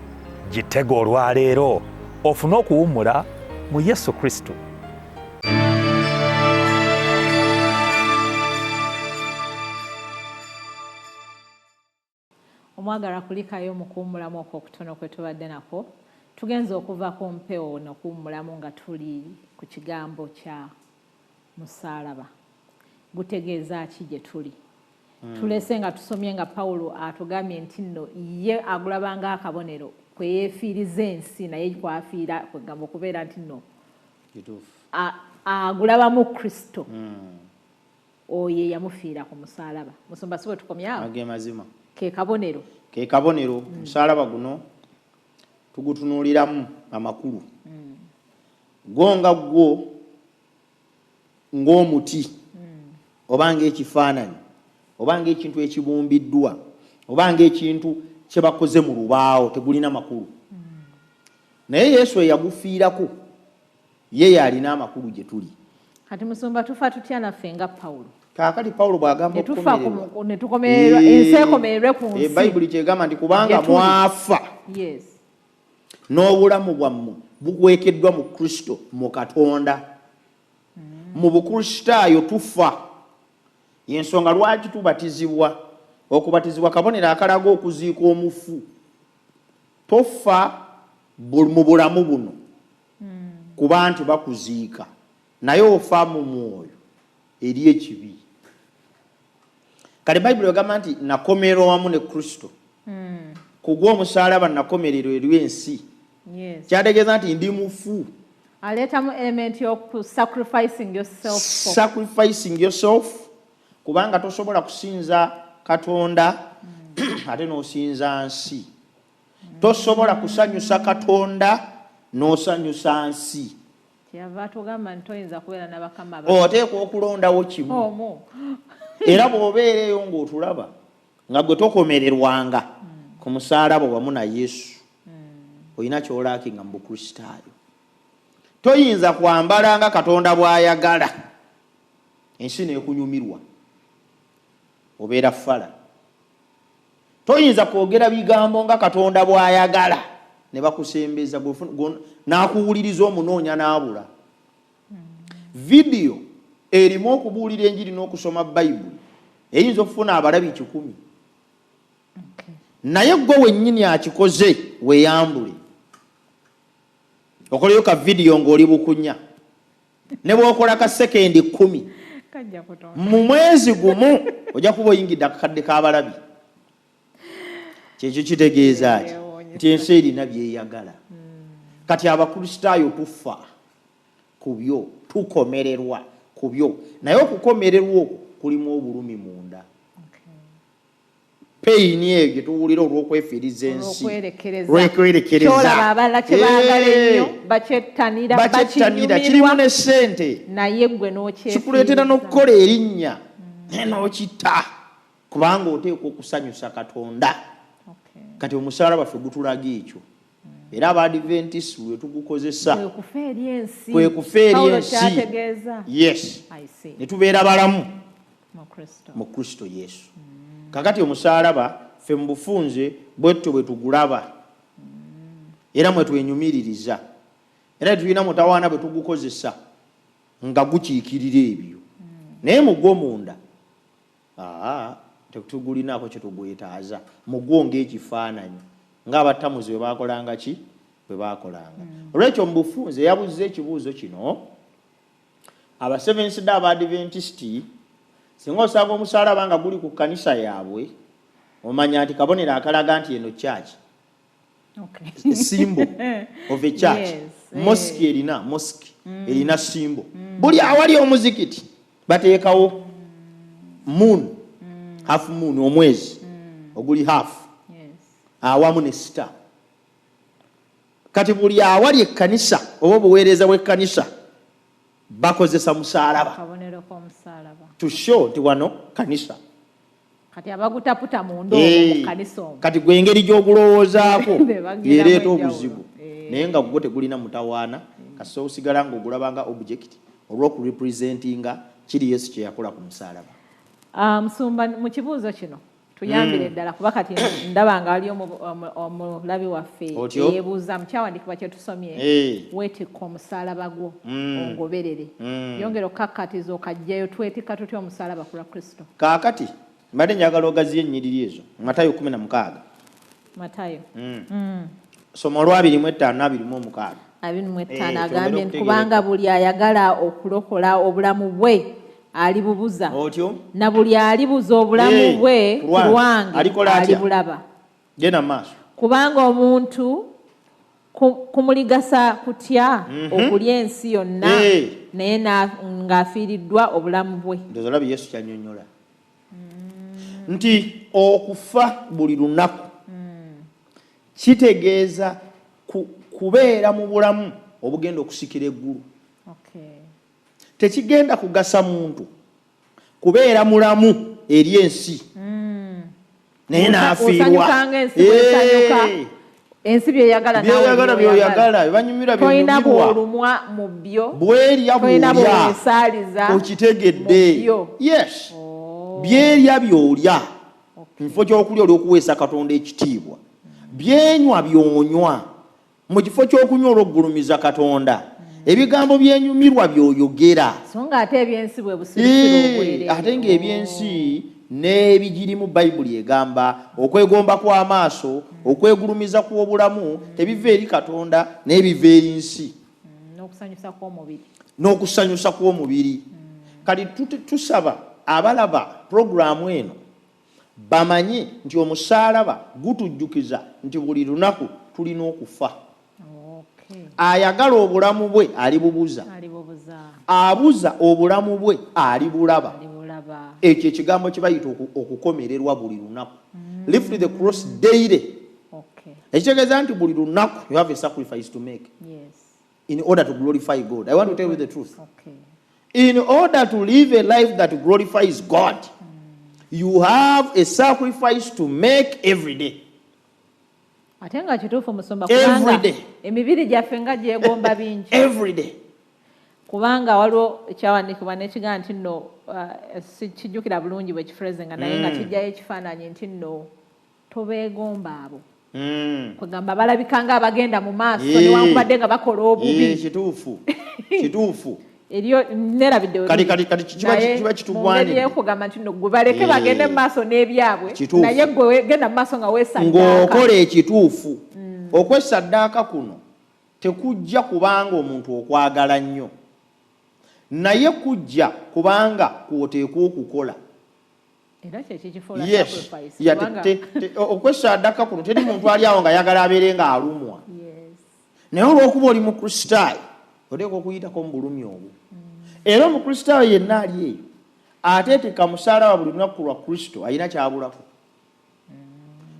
Speaker 4: Gitega olwaleero ofune okuwummula mu Yesu Kristo.
Speaker 2: Omwagala kulikayo mu kuwummulamu okwokutono kwe tubadde nakwo. Tugenze okuva ku mpewo n'okuwummulamu nga tuli ku kigambo kya musaalaba. Gutegeeza ki gye tuli? Tulese nga tusomye nga Pawulo atugambye nti nno ye agulabanga akabonero kwe yeefiiriza ensi, naye kwafiira kwegamba okubeera nti nno agulabamu Kristo oyo eyamufiira ku musaalaba. Musumba, si bwe tukomye awo?
Speaker 3: Ge mazima.
Speaker 2: Ke kabonero.
Speaker 3: Ke kabonero. Omusaalaba guno tugutunuuliramu amakulu. Gwo nga gwo ng'omuti, oba ng'ekifaananyi, oba ng'ekintu ekibumbiddwa, oba ng'ekintu kye bakoze mu lubaawo, tegulina makulu. Naye Yesu eyagufiirako ye yalina amakulu gye tuli.
Speaker 2: Kati musumba, tufa tutya naffe nga Pawulo?
Speaker 3: Kaakati Pawulo bw'agamba
Speaker 2: Ne tufa
Speaker 3: okukomererwa,
Speaker 2: ne tukomererwa, ensi ekomererwe ku nsi.
Speaker 3: Bayibuli kyegamba nti kubanga
Speaker 2: Gye tuli.
Speaker 3: mwafa n'obulamu bwammwe bukwekeddwa mu Kristo mu Katonda. Mu Bukristaayo tufa. Yensonga lwaki tubatizibwa. Okubatizibwa kabonero akalaga okuziika omufu. Tofa mu bulamu buno kuba nti bakuziika, naye ofa mu mwoyo eri ekibi. Kale Bayibuli egamba nti nakomererwa wamu ne Kristo ku gw'omusaalaba, nakomererwa eri ensi. Kyategeeza nti ndi mufu.
Speaker 2: Aleetamu element y'oku sacrificing yourself.
Speaker 3: Sacrificing yourself, kubanga tosobola kusinza Katonda ate n'osinza nsi. Tosobola kusanyusa Katonda n'osanyusa nsi.
Speaker 2: Kyava tugamba nti toyinza kubeera n'abakama.
Speaker 3: Oteekwa okulondawo kimu. Era bw'obeera eyo ng'otulaba nga gwe tokomererwanga ku musaalaba wamu na Yesu, olina ky'olaakinga mu Bukristaayo. Toyinza kwambala nga Katonda bw'ayagala ensi n'ekunyumirwa, obeera fala. Toyinza kwogera bigambo nga Katonda bw'ayagala ne bakusembeza n'akuwuliriza omunoonya n'abula. Vidiyo erimu okubuulira enjiri n'okusoma Bayibuli eyinza okufuna abalabi 100. Naye gwe wennyini akikoze weeyambule, okoleyo ka vidiyo ng'oli bukunya, ne bw'okola ka sekendi 10 mu mwezi gumu ojja kuba oyingidde akakadde k'abalabi. Kyekyo kitegeeza ki? Nti ensi erina byeyagala. Kati Abakristaayo tufa ku byo, tukomererwa ku byo, naye okukomererwa okwo kulimu obulumi munda. Peyini eyo gye tuwulira olw'okwefiiriza ensi, olw'okwerekereza,
Speaker 2: kyolaba abalala kye baagala ennyo, bakyettanira,
Speaker 3: kirimu ne ssente,
Speaker 2: naye ggwe n'okyefiiriza,
Speaker 3: kikuleetera n'okukola erinnya naye n'okitta, kubanga oteekwa okusanyusa Katonda. Kati omusaalaba ffe gutulaga ekyo. Era Abadventist bwe tugukozesa
Speaker 2: kwe
Speaker 3: kufa eri ensi, yes, ne tubeera balamu mu Kristo Yesu. Kakati omusaalaba ffe mu bufunze bwetyo bwe tugulaba, era mwe twenyumiririza, era tetulina mutawaana bwe tugukozesa nga gukiikirira ebyo. Naye mu gwo munda tetugulinaako kye tugwetaaza, mu gwo ng'ekifaananyi ng'abattamuzi bwe baakolanga ki bwe baakolanga. Olwekyo mu bufunze yabuuza ekibuuzo kino, aba Seventh Day Abadventist singa osanga omusaalaba nga guli ku kkanisa yaabwe, omanya nti kabonero akalaga nti eno church. Symbol of a church. Mosque erina mosque, erina symbol. Buli awali omuzikiti bateekawo moon, half moon, omwezi oguli half, awamu ne star. Kati buli awali ekkanisa oba obuweereza bw'ekkanisa bakozesa musaalaba to show nti wano kanisa.
Speaker 2: Kati abagutaputa mu ndoobo mu kanisa omwo.
Speaker 3: Kati gwe engeri gy'ogulowoozaako yereeta obuzibu, naye nga gwo tegulina mutawaana, kasita osigala ng'ogulaba nga object olw'okurepresentinga kiri Yesu kye yakola ku musaalaba.
Speaker 2: Musumba, mu kibuuzo kino tuyambire ddala, kuba kati ndaba nga waliyo omulabi waffe eyeebuuza mu kyawandiikibwa kye tusomye, weetikka omusaalaba gwo ongoberere. Yongera okukkakkatiza okajjayo, twetikka tutya omusaalaba ku lwa Kristo?
Speaker 3: Kaakati mbadde njagala ogaziye ennyiriri ezo, Matayo 16.
Speaker 2: Matayo.
Speaker 3: Soma olwa 25 na 26.
Speaker 2: 25 agambye nti kubanga buli ayagala okulokola obulamu bwe alibubuza, na buli alibuza obulamu bwe ku lwange alibulaba.
Speaker 3: Genda maaso.
Speaker 2: Kubanga omuntu kumuligasa kutya okulya ensi yonna naye ng'afiiriddwa obulamu bwe.
Speaker 3: Ndowooza olabye Yesu kyannyonnyola nti okufa buli lunaku kitegeeza kubeera mu bulamu obugenda okusikira eggulu. Tekigenda kugasa muntu kubeera mulamu eri ensi naye n'afiirwa.
Speaker 2: Ensi byeyagala
Speaker 3: byeyagala byoyagala, banyumirwa
Speaker 2: byonyumirwa, bwolumwa mu byo,
Speaker 3: bwerya bwolya, okitegedde. Yes, byerya byolya, mu kifo ky'okulya olw'okuweesa Katonda ekitiibwa, byenywa byonywa, mu kifo ky'okunywa olw'okugulumiza Katonda, ebigambo byenyumirwa byoyogera.
Speaker 2: So nga ate ebyensi bwe busirusiru obwerere.
Speaker 3: Ate ng'ebyensi n'ebigirimu Bayibuli egamba okwegomba kw'amaaso, okwegulumiza kw'obulamu tebiva eri Katonda naye biva eri nsi.
Speaker 2: N'okusanyusa kw'omubiri.
Speaker 3: N'okusanyusa kw'omubiri. Kati tusaba abalaba puroguraamu eno bamanye nti omusaalaba gutujjukiza nti buli lunaku tulina okufa. Ayagala obulamu bwe alibubuza, abuza obulamu bwe alibulaba. Ekyo ekigambo kye bayita okukomererwa buli lunaku. Lift the cross daily. Ekitegeeza nti buli lunaku you have a sacrifice to make.
Speaker 2: Yes.
Speaker 3: In order to glorify God. I want to tell you the truth.
Speaker 2: Okay.
Speaker 3: In order to live a life that glorifies God, you have a sacrifice to make every day.
Speaker 2: Ate nga kituufu musumba,
Speaker 3: Every
Speaker 2: kubanga
Speaker 3: day.
Speaker 2: emibiri gyaffe nga gyegomba bingi.
Speaker 3: Every day.
Speaker 2: Kubanga waliwo ekyawandiikibwa n'ekigamba nti nno, sikijjukira bulungi bwe kiphrase nga naye nga kijjayo ekifaananyi nti nno tobeegomba abo. Kwegamba balabika nga abagenda mu maaso newankubadde nga bakola obubi.
Speaker 3: Kituufu. Kituufu.
Speaker 2: Eriyo nerabidde we
Speaker 3: Kati,
Speaker 2: biri.
Speaker 3: kati, kati
Speaker 2: Naye
Speaker 3: kiba kitugwanidde.
Speaker 2: mu ngeri ey'okugamba nti nno gwe baleke bagende mu maaso n'ebyabwe, naye gwe genda mu maaso nga weesaddaaka.
Speaker 3: Ng'okola ekituufu. Okwesaddaaka kuno tekujja kubanga omuntu okwagala nnyo, naye kujja kubanga kw'oteekwa okukola.
Speaker 2: Era kye kikifuula
Speaker 3: Yes.
Speaker 2: sacrifice, kubanga
Speaker 3: Okwesaddaaka kuno teri muntu ali awo ng'ayagala abeere ng'alumwa.
Speaker 2: Yes.
Speaker 3: Naye olw'okuba oli Mukristaayo, oteekwa okuyitako mu bulumi obwo. Era Omukristaayo yenna ali eyo ateeteka musaalaba buli lunaku lwa Kristo, alina ky'abulako.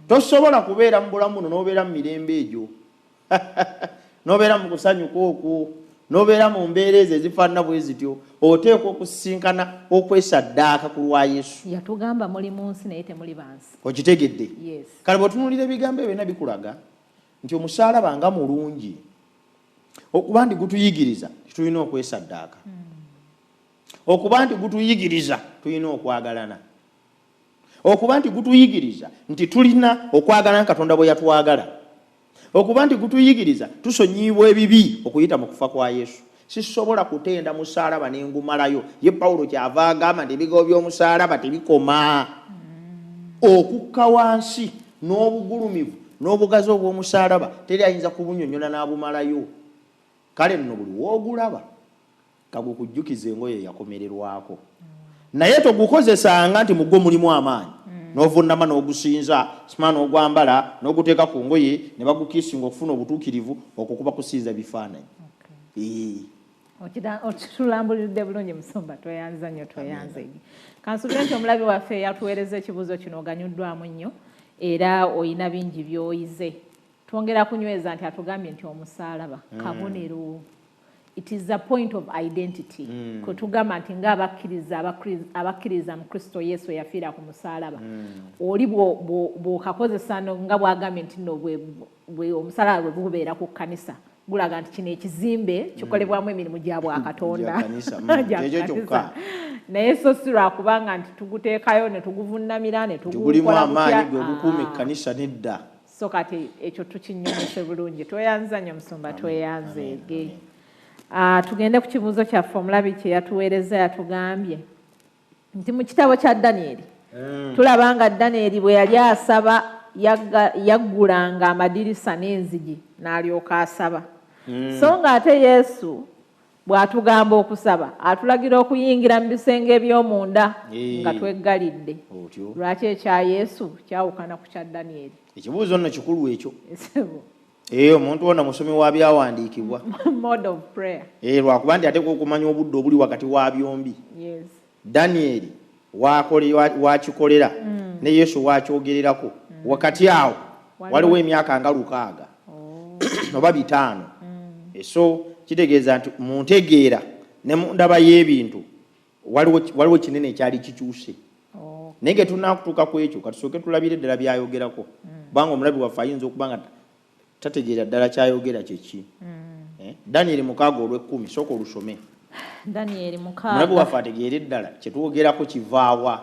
Speaker 3: Tosobola kubeera mu bulamu buno n'obeera mu mirembe egyo, n'obeera mu kusanyuka okwo, n'obeera mu mbeera ezo ezifaanana bwe zityo. Oteekwa okusisinkana okwesaddaaka ku lwa Yesu.
Speaker 2: Yatugamba muli mu nsi naye temuli ba nsi.
Speaker 3: Okitegedde?
Speaker 2: Yes.
Speaker 3: Kale bw'otunuulira ebigambo ebyo byonna bikulaga nti omusaalaba nga mulungi, okuba nti gutuyigiriza tulina okwesaddaaka, okuba nti gutuyigiriza tulina okwagalana, okuba nti gutuyigiriza nti tulina okwagalana Katonda bwe yatwagala, okuba nti gutuyigiriza tusonyiyibwa ebibi okuyita mu kufa kwa Yesu. Sisobola kutenda musaalaba ne ngumalayo. Ye Pawulo kyava agamba nti ebigambo by'omusaalaba tebikoma. Okukka wansi n'obugulumivu n'obugazi obw'omusaalaba teri ayinza kubunyonnyola n'abumalayo. Kale nno buli w'ogulaba kagukujjukiza engoye eyakomererwako, naye togukozesanga nti mugwo mulimu amaanyi, n'ovunnama n'ogusinza, sima n'ogwambala n'oguteeka ku ngoye ne bagukiisinga okufuna obutuukirivu, okwo kuba kusinza bifaananyi.
Speaker 2: Okitulambulidde bulungi musumba, tweyanza nnyo, tweyanze. Kansuubire nti omulabi waffe yatuweereza ekibuuzo kino oganyuddwamu nnyo era oyina bingi by'oyize. Twongera kunyweza nti atugambye nti omusaalaba kabonero. It is a point of identity. Kwe tugamba nti ng'abakkiriza, abakkiriza mu Kristo Yesu eyafiira ku musaalaba. Oli bw'okakozesa nga bw'agambye nti nno omusaalaba bwe gubeera ku kkanisa, gulaga nti kino ekizimbe kikolebwamu emirimu gya bwakatonda.
Speaker 3: Gya kanisa.
Speaker 2: Gya
Speaker 3: Kyekyo
Speaker 2: kanisa.
Speaker 3: kyokka.
Speaker 2: Naye so si lwakubanga nti tuguteekayo ne tuguvunnamira ne
Speaker 3: Nti gulimu
Speaker 2: tugukola
Speaker 3: amaanyi
Speaker 2: butya.
Speaker 3: gwe gukuuma ekkanisa nedda.
Speaker 2: So kati ekyo tukinnyonnyose bulungi. Tweyanza nnyo musumba, tweyanzeege.
Speaker 3: Amen.
Speaker 2: Tugende ku kibuuzo kyaffe omulabi kye yatuweereza, yatugambye nti mu kitabo kya Danieri, tulaba nga Danieri bwe yali asaba yaggulanga amadirisa n'enzigi n'alyoka asaba. So ng'ate Yesu bw'atugamba okusaba, atulagira okuyingira mu bisenge eby'omunda nga tweggalidde.
Speaker 3: Otyo.
Speaker 2: Lwaki ekya Yesu kyawukana ku kya Danieri?
Speaker 3: Ekibuuzo nno kikulu ekyo.
Speaker 2: Esebo.
Speaker 3: Omuntu ono musomi wa byawandiikibwa.
Speaker 2: Mode of prayer.
Speaker 3: Lwakuba nti ateekwa okumanya obudde obuli wakati wa byombi.
Speaker 2: Yes.
Speaker 3: Danieri wakikolera, ne Yesu wakyogererako. Wakati awo waliwo emyaka nga 6 oba 5. So kitegeeza nti mu ntegeera ne mu ndaba y'ebintu waliwo kinene ekyali kikyuse. Naye nga tetunnakutuuka ku ekyo, katusooke tulabire ddala by'ayogerako. Kubanga omulabi waffe ayinza okuba nga tategeera ddala ky'ayogera kye ki. Danieri mukaaga olw'ekkumi, sooka olusome.
Speaker 2: Danieri mukaaga.
Speaker 3: Omulabi waffe ategeere ddala kye twogerako kivaawa.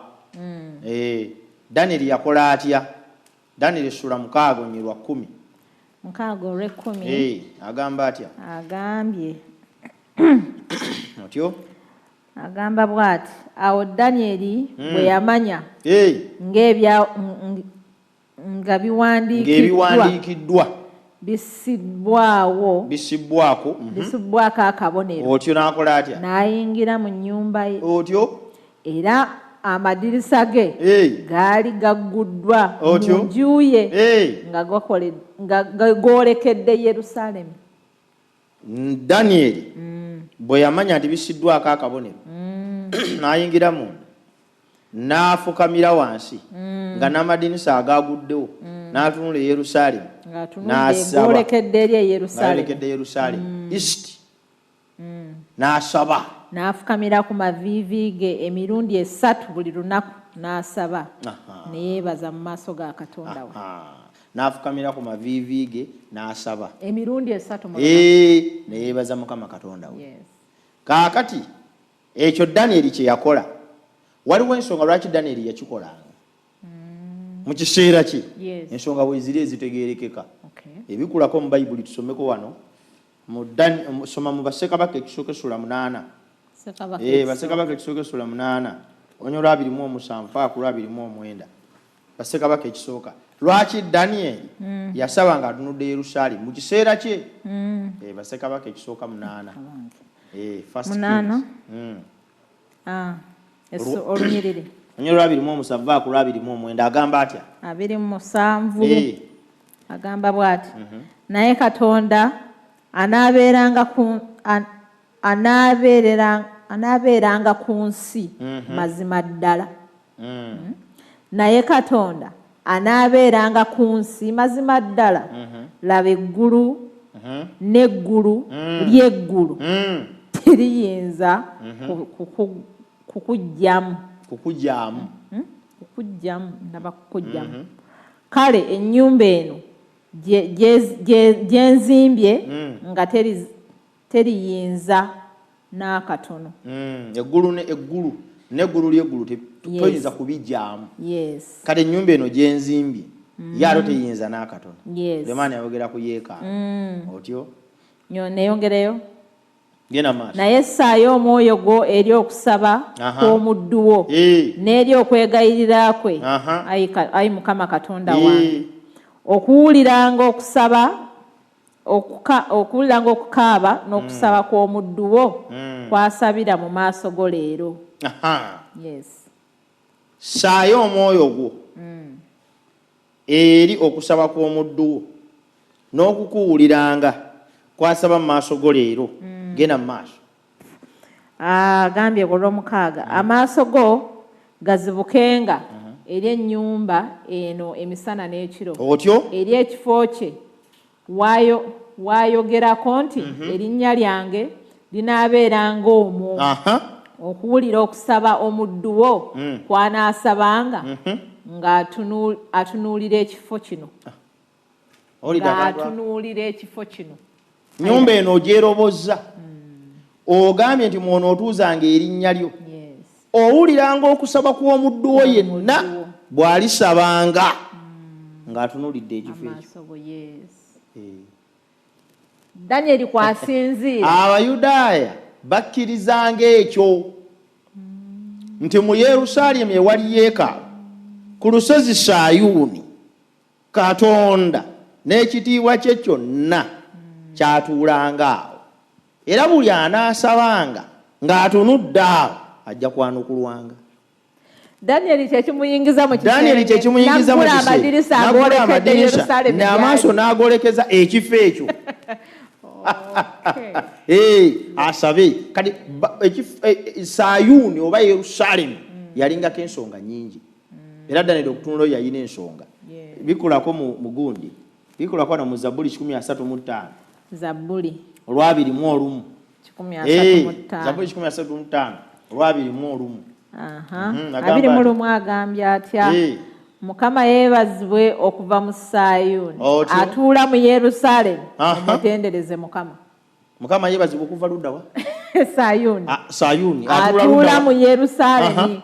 Speaker 3: Danieri yakola atya? Danieri essula mukaaga onyerwa kkumi.
Speaker 2: Mukaaga olw'ekkumi.
Speaker 3: Agamba atya?
Speaker 2: Agambye.
Speaker 3: Otyo?
Speaker 2: Agamba bw'ati, awo Danieri bwe yamanya nga biwandiikiddwa.
Speaker 3: Ng'ebiwandiikiddwa.
Speaker 2: Bissibwawo.
Speaker 3: Bissibwako.
Speaker 2: Bissibwako akabonero.
Speaker 3: Otyo n'akola atya?
Speaker 2: N'ayingira mu nnyumba ye.
Speaker 3: Otyo?
Speaker 2: Era amadirisa ge gaali gagguddwa mu
Speaker 3: Otyo?
Speaker 2: nju ye nga goolekedde Yerusaalemi.
Speaker 3: Danieri bwe yamanya nti bisiddwako akabonero, n'ayingira munda, n'afukamira wansi nga n'amadinisa agaguddewo, n'atunula e Yerusaalemi, n'asaba
Speaker 2: ng'ayolekedde
Speaker 3: Yerusaalemi east, n'asaba,
Speaker 2: n'afukamira ku maviivi ge emirundi 3 buli lunaku, n'asaba ne yeebaza mu maaso ga Katonda we.
Speaker 3: N'afukamira ku maviivi ge n'asaba
Speaker 2: emirundi 3
Speaker 3: ne yeebaza Mukama Katonda we. Kaakati ekyo Danieri kye yakola, waliwo ensonga lwaki Danieri yakikolanga mu kiseera kye. Ensonga bwe ziri ezitegeerekeka. Ebikulako mu Bayibuli tusomeko wano, soma mu Bassekabaka ekisooka essula 8. Bassekabaka ekisooka essula 8 onyola 27 paka ku 29. Bassekabaka ekisooka. Lwaki Danieri yasaba ng'atunudde Yerusaalemi mu kiseera kye? Bassekabaka ekisooka 8. First
Speaker 2: 8. Olunyiriri
Speaker 3: onyola 27 paka ku 29 agamba atya?
Speaker 2: 27 agamba bw'ati, naye Katonda anaabeeranga ku nsi mazima ddala. Naye Katonda anaabeeranga ku nsi mazima ddala. Laba eggulu n'eggulu ly'eggulu teriyinza kukugyamu. Ndaba kukugyamu. Kale ennyumba eno gye nzimbye nga teriyinza n'akatono.
Speaker 3: Eggulu n'eggulu ly'eggulu toyinza kubijjaamu. Kale ennyumba eno gye nzimbye ye teyinza n'akatono. Sulemaani ayogera ku yeekaalu. Otyo?
Speaker 2: Neyongereyo.
Speaker 3: Genda maaso.
Speaker 2: Naye ssaayo omwoyo gwo eri okusaba kw'omuddu wo n'eri okwegayirira kwe, ayi Mukama Katonda wange, okuwuliranga okusaba, okuwuliranga okukaaba n'okusaba kw'omuddu wo kwasabira mu maaso go leero.
Speaker 3: Ssaayo omwoyo gwo eri okusaba kw'omuddu wo n'okukuwuliranga kwasaba mu maaso go leero. Genda mu maaso.
Speaker 2: Agambye olw'omukaaga, amaaso go gazibukenga eri ennyumba eno emisana n'ekiro.
Speaker 3: Otyo?
Speaker 2: Eri ekifo kye waayogerako nti erinnya lyange linaabeeranga omwo. Okuwulira okusaba omuddu wo kw'anaasabanga ng'atunuulira ekifo kino. Ng'atunuulira ekifo kino.
Speaker 3: Nnyumba eno ogyerobozza. Ogambye nti mwono otuuzanga erinnya lyo. Owuliranga okusaba kw'omuddu wo yenna bw'alisabanga ng'atunuulidde ekifo ekyo.
Speaker 2: Danieri kw'asinziira.
Speaker 3: Abayudaaya bakkirizanga ekyo nti mu Yerusaalemi ewali yeekaalu ku lusozi Sayuuni Katonda n'ekitiibwa kye kyonna kyatuulanga awo, era buli anaasabanga ng'atunudde awo ajja kwanukulwanga.
Speaker 2: Danieri kyekimuyingiza mu kisenge, n'aggula amadirisa
Speaker 3: n'amaaso n'agolekeza ekifo ekyo. Asabe. Kati Sayuuni oba Yerusaalemi yalingako ensonga nnyingi, era Danieri okutunula oyo yalina ensonga. Bikulako mu gundi, bikulako wano mu Zabbuli 135.
Speaker 2: Zabbuli
Speaker 3: olw'21. Zabbuli 135 olw'21.
Speaker 2: 21 agambye atya? Mukama yeebazibwe okuva mu Sayuuni, atuula mu Yerusaalemi, mumutendereze Mukama.
Speaker 3: Mukama yeebazibwe okuva ludda wa?
Speaker 2: Sayuuni.
Speaker 3: Sayuuni
Speaker 2: atuula mu Yerusaalemi,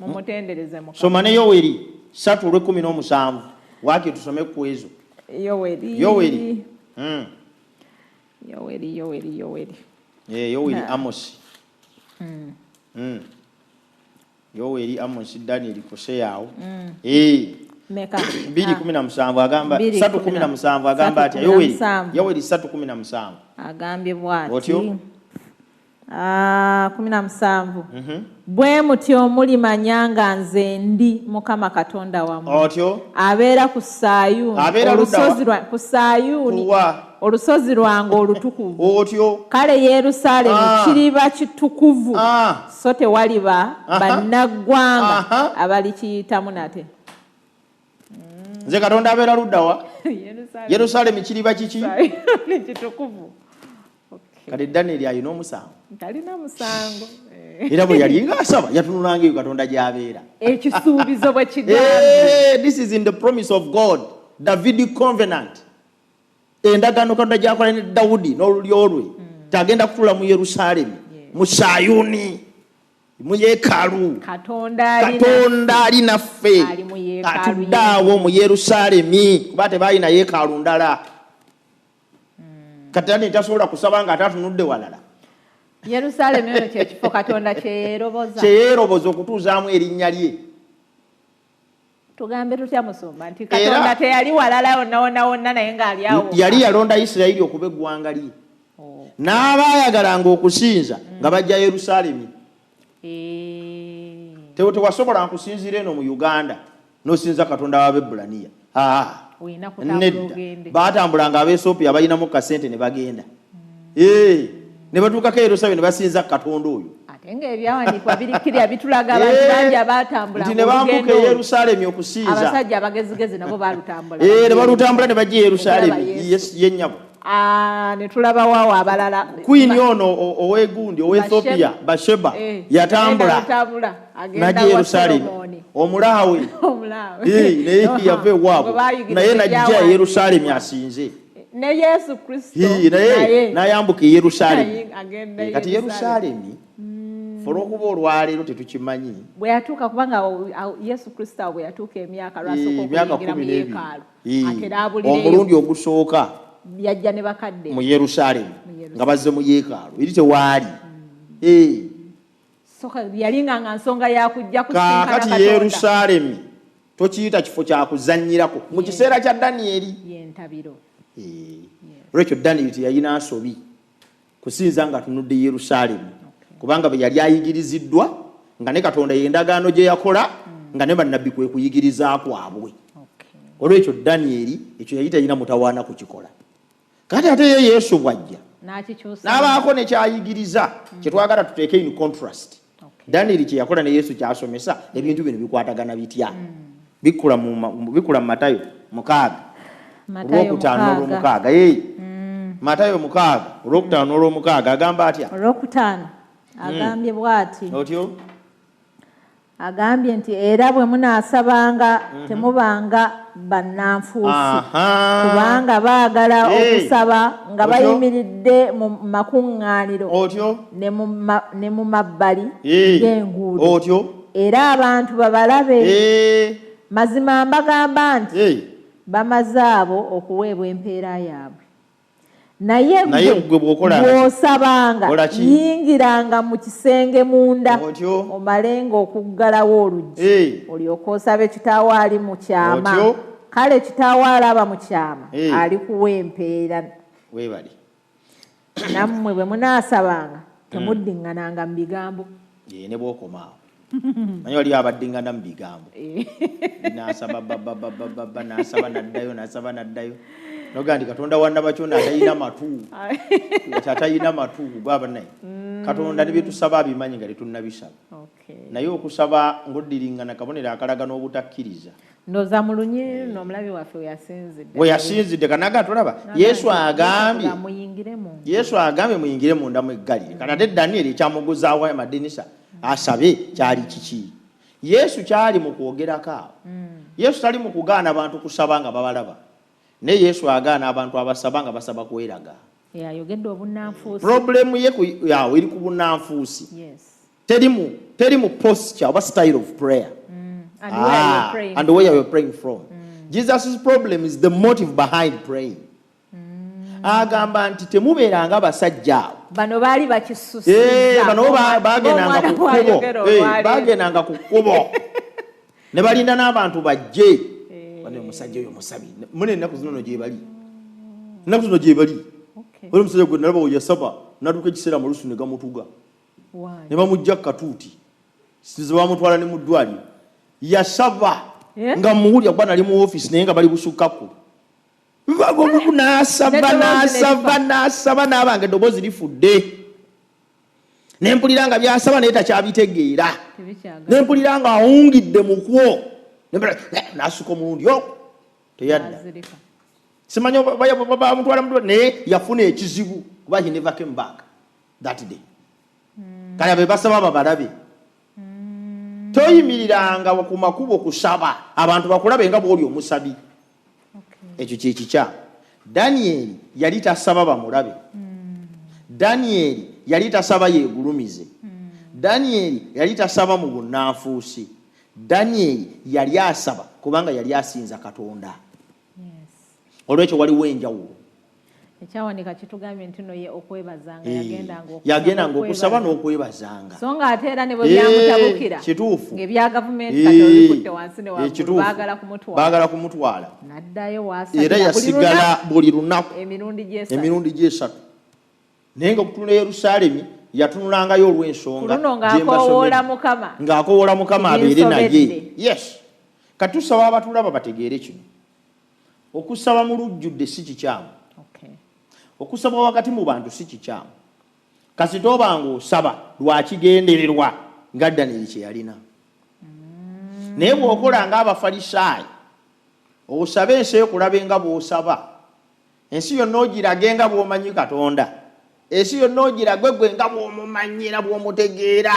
Speaker 2: mumutendereze Mukama.
Speaker 3: Soma ne Yoweri 3:17. Waaki tusome ku ezo.
Speaker 2: Yoweri.
Speaker 3: Yoweri.
Speaker 2: Yoweri.
Speaker 3: Yoweri Amosi. Yoweri Amosi Danieri Koseya. 2:17 agamba 3:17 agamba atya? Yoweri 3:17
Speaker 2: agambye bw'ati.
Speaker 3: Otyo?
Speaker 2: 17. Bwe mutyo mulimanya nga nze ndi Mukama Katonda wammwe.
Speaker 3: Otyo.
Speaker 2: Abeera ku Sayuuni. Olusozi lwa ku Sayuuni. Olusozi lwange olutukuvu.
Speaker 3: Otyo.
Speaker 2: Kale Yerusaalemi kiriba kitukuvu. So tewaliba bannaggwanga abalikiyitamu nate.
Speaker 3: Nze Katonda abeera ludda wa? Yerusaalemi kiriba kiki?
Speaker 2: Kitukuvu.
Speaker 3: Kale Daniel alina omusango.
Speaker 2: Talina musango.
Speaker 3: Era bwe yali ng'asaba yatunulanga eyo Katonda gy'abeera.
Speaker 2: Ekisuubizo bwe kigambye.
Speaker 3: This is in the promise of God, Davidic covenant. Endagaano Katonda gy'akola ne Dawudi n'olulyo lwe. Tagenda kutuula mu Yerusaalemi, mu Sayuuni, mu yeekaalu. Katonda ali naffe. Atudde awo mu Yerusaalemi kuba tebalina yeekaalu ndala. Katonda tasobola kusaba nga atatunudde walala.
Speaker 2: Yerusaalemi ono kye kifo Katonda kye yeeroboza.
Speaker 3: Kye yeeroboza okutuuzaamu erinnya lye.
Speaker 2: Tugambe tutya musumba nti Katonda teyali walala wonna wonna wonna naye ng'ali awo.
Speaker 3: Yali yalonda Isirayiri okuba eggwanga lye. N'abaayagalanga okusinza nga bajja Yerusaalemi. Tewasobola kusinziira eno mu Uganda n'osinza Katonda w'Abaebbulaniya. Nedda. Baatambulanga Abaesopia balinamu kasente ne bagenda. Ne batuukako Yerusaalemi ne basinza Katonda oyo.
Speaker 2: Ate ng'ebyawandiikibwa birikirya bitulaga abantu bangi abaatambula
Speaker 3: nti ne bambuka e Yerusaalemi okusinza.
Speaker 2: Abasajja abagezigezi nabo baalutambula.
Speaker 3: Ne balutambula ne bajja e Yerusaalemi. Ye nnyabo.
Speaker 2: Ne tulaba waawo abalala.
Speaker 3: Queen ono ow'egundi ow'Ethiopia Basheba yatambula n'ajja e Yerusaalemi. Omulaawe. Naye yava ewaabwe naye n'ajja e Yerusaalemi asinze.
Speaker 2: Ne Yesu Kristo
Speaker 3: naye n'ayambuka e Yerusaalemi. Kati Yerusaalemi olw'okuba olwaleero tetukimanyi.
Speaker 2: Bwe yatuuka kubanga Yesu Kristo bwe yatuuka emyaka lwasooka okuyingira mu yeekaalu atera abulireyo.
Speaker 3: Omulundi ogusooka
Speaker 2: yajja ne bakadde
Speaker 3: mu Yerusaalemi nga bazze mu yeekaalu eri tewaali.
Speaker 2: Yali nga nsonga ya kujja kusinkana
Speaker 3: Katonda. Kaakati Yerusaalemi tokiyita kifo kya kuzannyirako mu kiseera kya Danieri.
Speaker 2: Yentabiro.
Speaker 3: Olwekyo Danieri teyalina nsobi kusinza nga atunudde Yerusaalemi kubanga bwe yali ayigiriziddwa nga ne Katonda y'endagaano gye yakola nga ne bannabbi kwe kuyigiriza kwabwe. Olwekyo Danieri ekyo yali talina mutawaana kukikola. Kati ate ye Yesu bw'ajja n'abaako ne kyayigiriza kye twagala tuteeke in contrast. Danieri kye yakola ne Yesu kyasomesa ebintu bino bikwatagana bitya? Bikula mu Matayo 6 olwokutaano olwomukaaga. Matayo 6 olwokutaano olwomukaaga agamba atya?
Speaker 2: Olwokutaano agambye bw'ati.
Speaker 3: Otyo?
Speaker 2: Agambye nti era bwe munaasabanga temubanga bannanfuusi kubanga baagala okusaba nga bayimiridde mu makuŋŋaaniro ne mu mabbali g'enguudo era abantu babalabe. Mazima mbagamba nti bamaze abo okuweebwa empeera yaabwe. Naye
Speaker 3: gwe
Speaker 2: bw'osabanga yingiranga mu kisenge munda omalenga okuggalawo oluggi olyoke osabe kitaawo ali mu kyama. Kale kitaawo alaba mu kyama alikuwa empeera.
Speaker 3: Weebale.
Speaker 2: Nammwe bwe munaasabanga temuddiŋŋananga mu bigambo.
Speaker 3: Ne bw'okoma awo. Manyi waliyo abaddiŋŋana mu bigambo. N'asaba bababababa n'asaba n'addayo n'asaba n'addayo. Noga nti Katonda wannabakyona atalina matu. Atalina matu gwaba naye. Katonda ne byetusaba abimanyi nga tetunnabisaba. Naye okusaba ng'oddiringana kabonero akalaga n'obutakkiriza.
Speaker 2: Ndowooza mu lunyiriri luno omulabi waffe we yasinzidde.
Speaker 3: We yasinzidde kanaga tolaba Yesu agambye Yesu agambye muyingire munda mweggalire. Kati ate Danieri ekyamuguzaawo amadinisa asabe kyali kiki? Yesu kyali mu kwogerako awo. Yesu tali mu kugaana abantu kusaba nga babalaba. Ne Yesu agaana abantu abasaba nga basaba kweraga.
Speaker 2: Yayogedde obunnanfuusi.
Speaker 3: Problemu ye yawo eri ku bunnanfuusi. Teri mu posture oba style of prayer.
Speaker 2: And
Speaker 3: where you're praying from. Jesus' problem is the motive behind praying. Agamba nti temubeeranga abasajja abo.
Speaker 2: Bano baali bakisusiza.
Speaker 3: Bano bagendanga ku kkubo. Bagendanga ku kkubo. Ne balinda n'abantu bajje. Bano omusajja oyo musabi. Mune ennaku zino gye bali. Ennaku zino gye bali. Oli omusajja gwe nalaba we yasaba.
Speaker 5: Natuuka ekiseera malusu ne gamutuga, ne bamujja katuuti, size bamutwala ne mu ddwaliro. Yasaba nga muwulira kuba nali mu ofiisi naye nga bali busukkako. N'asaba n'asaba n'asaba n'abanga eddoboozi lifudde. Ne mpulira nga byasaba naye takyabitegeera. Ne mpulira nga awungidde mu kwo. N'asuka omulundi ogwo teyadda. Simanyi bamutwala mu ddwaliro naye yafuna ekizibu kuba he never came back that day. Kale abe basaba babalabe. Toyimiriranga ku makubo kusaba abantu bakulabe nga bw'oli omusabi. Ekyo kye kikyamu. Danieri yali tasaba bamulabe. Danieri yali tasaba yeegulumize. Danieri yali tasaba mu bunnanfuusi. Danieri yali asaba kubanga yali asinza Katonda. Olwekyo waliwo enjawulo.
Speaker 2: Ekyawandiika kitugambye nti no ye okwebazanga
Speaker 5: yagendanga okusaba n'okwebazanga.
Speaker 2: So nga ate era ne bwe byamutabukira
Speaker 5: kituufu
Speaker 2: ng'ebya gavumenti kati olikutte wansi ne waggulu baagala
Speaker 5: kumutwala.
Speaker 2: N'addayo waasabira
Speaker 5: era yasigala buli lunaku
Speaker 2: emirundi
Speaker 5: gy'esatu. Naye nga okutunula Yerusaalemi yatunulangayo olw'ensonga
Speaker 2: ng'akoowoola
Speaker 5: Mukama abeere naye. Yes. Kati tusaba abatulaba bategeere kino. Okusaba mu lujjudde si kikyamu. Okusaba wakati mu bantu si kikyamu. Kasita obanga osaba lwakigendererwa nga Danieri kye yalina. Naye bw'okola ng'Abafalisaayo, osabe ensi ekulabe nga bw'osaba. Ensi yonna ogirage nga bw'omanyi Katonda. Ensi yonna ogirage gwe nga bw'omumanyi era bw'omutegeera.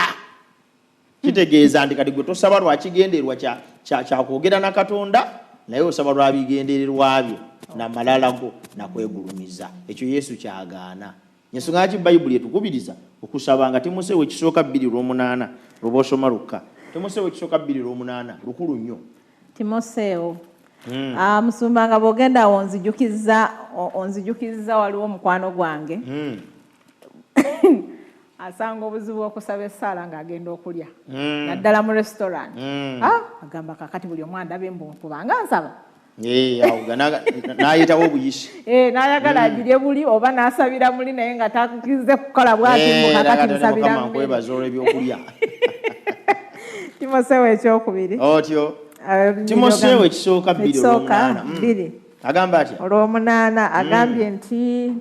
Speaker 5: Kitegeeza nti kati gwe tosaba lwakigendererwa kya kwogera na Katonda, naye osaba lwa bigendererwa byo namalala go nakwegulumiza. Ekyo Yesu kyagaana. Ensonga ki Bayibuli etukubiriza okusaba nga Timoseewo ekisooka 2:8 lwoba osoma lukka. Timoseewo ekisooka 2:8 lukulu nnyo.
Speaker 2: Timoseewo. Musumba nga bw'ogenda awo onzijukiza waliwo omukwano gwange. Asanga obuzibu okusaba essaala ng'agenda okulya. Naddala mu restaurant. Agamba kakati buli omu andabe mbu kubanga nsaba.
Speaker 5: N'ayitawo obuyisi.
Speaker 2: N'ayagala agirye buli oba n'asabira muli naye nga takize kukola bw'ati mbu kakati nsabira
Speaker 5: mmere. Nkwebaza olw'ebyokulya.
Speaker 2: Timoseewo ekyokubiri.
Speaker 5: Otyo. Timoseewo ekisooka 2:8. Agamba atya?
Speaker 2: 8 agambye nti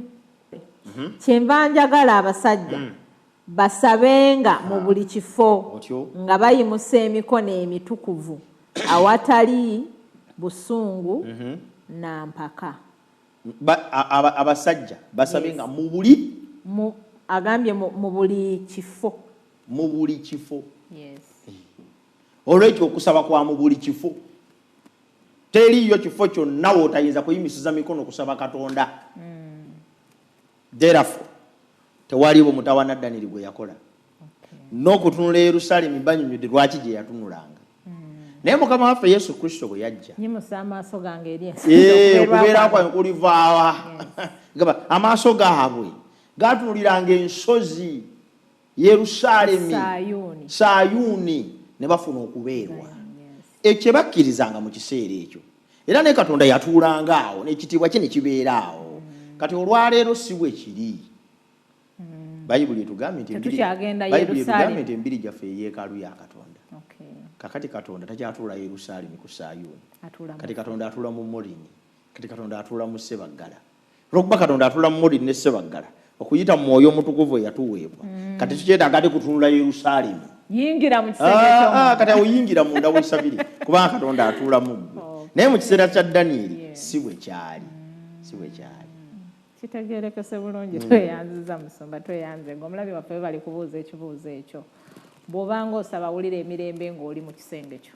Speaker 2: kyenva njagala abasajja basabenga mu buli kifo nga bayimusa emikono emitukuvu awatali busungu na mpaka.
Speaker 5: Abasajja basabenga mu buli
Speaker 2: agambye mu buli kifo.
Speaker 5: Mu buli kifo.
Speaker 2: Yes.
Speaker 5: Olwekyo okusaba kwa mu buli kifo. Teriiyo kifo kyonna w'otayinza kuyimisiza mikono kusaba Katonda. Therefore, tewaliwo mutawaana Danieri gwe yakola. N'okutunula Yerusaalemi banyonnyodde lwaki gye yatunulanga. Naye Mukama waffe Yesu Kristo bwe yajja.
Speaker 2: Nyimusa amaaso gange eri ensi.
Speaker 5: Okubeera kwange kulivaawa. Gamba amaaso gaabwe gaatunuliranga ensozi Yerusaalemi, Sayuuni ne bafuna okubeerwa. Ekyo bakkirizanga mu kiseera ekyo. Era ne Katonda yatuulanga awo n'ekitiibwa kye ne kibeera awo. Kati olwaleero si bwe kiri. Bayibuli etugambye nti embiri gyaffe eyeekaalu ya Katonda. Kakati Katonda takyatuula Yerusaalemi ku Sayuuni. Kati Katonda atuula mu Morini. Kati Katonda atuula mu Ssebaggala. Olw'okuba Katonda atuula mu Morini ne Ssebaggala, okuyita mu Mwoyo Omutukuvu eyatuweebwa. Kati tukyetaaga ate kutunula Yerusaalemi.
Speaker 2: Yingira mu kisenge ky'omunda.
Speaker 5: Kati awo yingira munda w'esabiri kubanga Katonda atuula mu ggwe. Naye mu kiseera kya Danieri si bwe kyali. Si bwe kyali.
Speaker 2: Kitegeerekese bulungi. Tweyanziza musumba, tweyanze. Ng'omulabi waffe bali kubuuza ekibuuzo ekyo. Bw'obanga osaba wulira emirembe ng'oli mu kisenge kyo.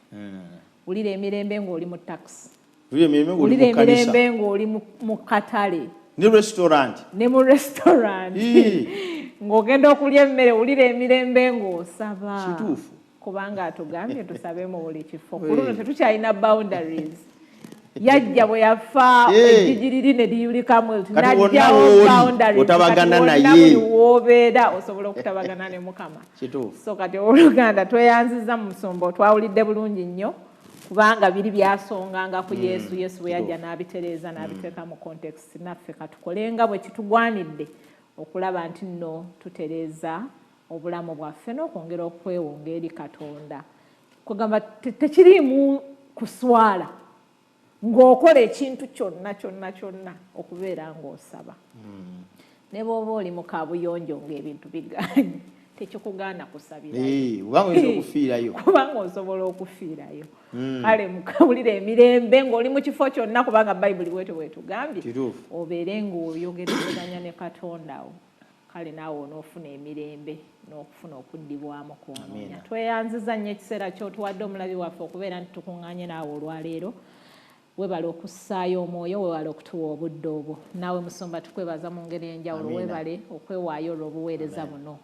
Speaker 2: Wulira emirembe ng'oli mu taxi.
Speaker 5: Wulira
Speaker 2: emirembe ng'oli mu katale.
Speaker 5: Ne restaurant.
Speaker 2: Ne mu restaurant. Ng'ogenda okulya emmere wulira emirembe ng'osaba.
Speaker 5: Kituufu.
Speaker 2: Kubanga atugambye tusabe mu buli kifo. Ku luno tetukyalina boundaries. Yajja bwe yafa eggigi liri ne liyulikamu n'aggyawo boundaries.
Speaker 5: Otabagana naye.
Speaker 2: Buli w'obeera osobola okutabagana ne Mukama.
Speaker 5: Kituufu.
Speaker 2: So kati owooluganda tweyanzizza mu musumba twawulidde bulungi nnyo kubanga biri byasonganga ku Yesu. Yesu bwe yajja n'abitereeza n'abiteeka mu context naffe katukolenga bwe kitugwanidde okulaba nti nno tutereeza obulamu bwaffe n'okwongera okwewonga eri Katonda. Kugamba tekiriimu kuswala ng'okola ekintu kyonna kyonna kyonna okubeera ng'osaba. Ne bw'oba oli mu kabuyonjo ng'ebintu biganye, tekikugaana kusabirayo.
Speaker 5: Kubanga oyinza okufiirayo.
Speaker 2: Kubanga osobola okufiirayo. Kale mukawulire emirembe ng'oli mu kifo kyonna, kubanga Bayibuli bwetyo bwetugambye, obeere ng'oyogerezeganya ne Katonda wo. Kale naawe onoofuna emirembe n'okufuna okuddibwamu kwonoonya. Tweyanziza nnyo ekiseera ky'otuwadde omulabi waffe okubeera nti tukuŋŋaanye naawe olwaleero. Weebale okussaayo omwoyo, weebale okutuwa obudde obwo. Naawe musumba tukwebaza mu ngeri enjawulo, weebale okwewaayo olw'obuweereza buno.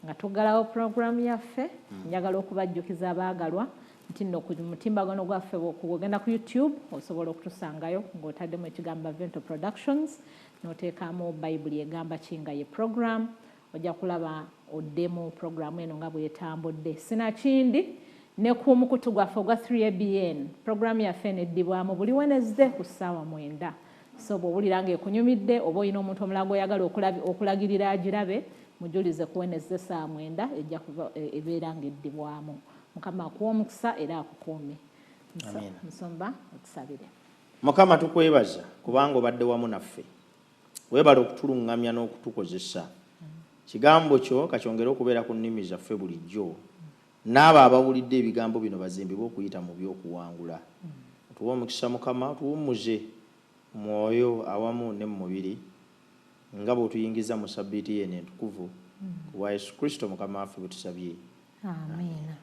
Speaker 2: Nga tuggalawo pulogulaamu yaffe, njagala okubajjukiza abaagalwa nti nno ku mutimbagano gwaffe bw'ogenda ku YouTube osobola okutusangayo ng'otaddemu ekigambo Vento Productions, n'oteekamu Bayibuli egamba ki nga ye program, ojja kulaba oddemu pulogulaamu eno nga bw'etambudde. Sinakindi ne ku mukutu gwaffe ogwa 3ABN, pulogulaamu yaffe eno eddibwamu buli Wednesday ku ssaawa 9. So bw'owulira ng'ekunyumidde oba olina omuntu omulala gw'oyagala okulagirira agirabe, mujulize ku Wednesday ssaawa 9 ejja kuba ebeera ng'eddibwamu. Mukama akuwe omukisa era akukuume. Musumba otusabire.
Speaker 5: Mukama tukwebaza kubanga obadde wamu naffe. Weebale okutuluŋŋamya n'okutukozesa. Kigambo kyo kakyongere okubeera ku nnimi zaffe bulijjo. N'abo abawulidde ebigambo bino bazimbibwe okuyita mu by'okuwangula. Otuwe omukisa Mukama, otuwummuze mwoyo awamu ne mu mubiri nga bw'otuyingiza mu sabbiiti eno entukuvu ku bwa Yesu Kristo Mukama waffe bwe tusabye.
Speaker 2: Amiina.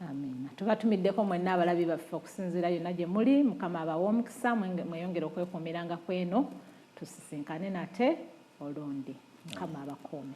Speaker 2: Amiina. Tubatumiddeko mwenna abalabi baffe okusinziira yonna gye muli. Mukama abawe omukisa, mweyongere okwekuumiranga kweno, tusisinkane nate olundi. Mukama abakuume.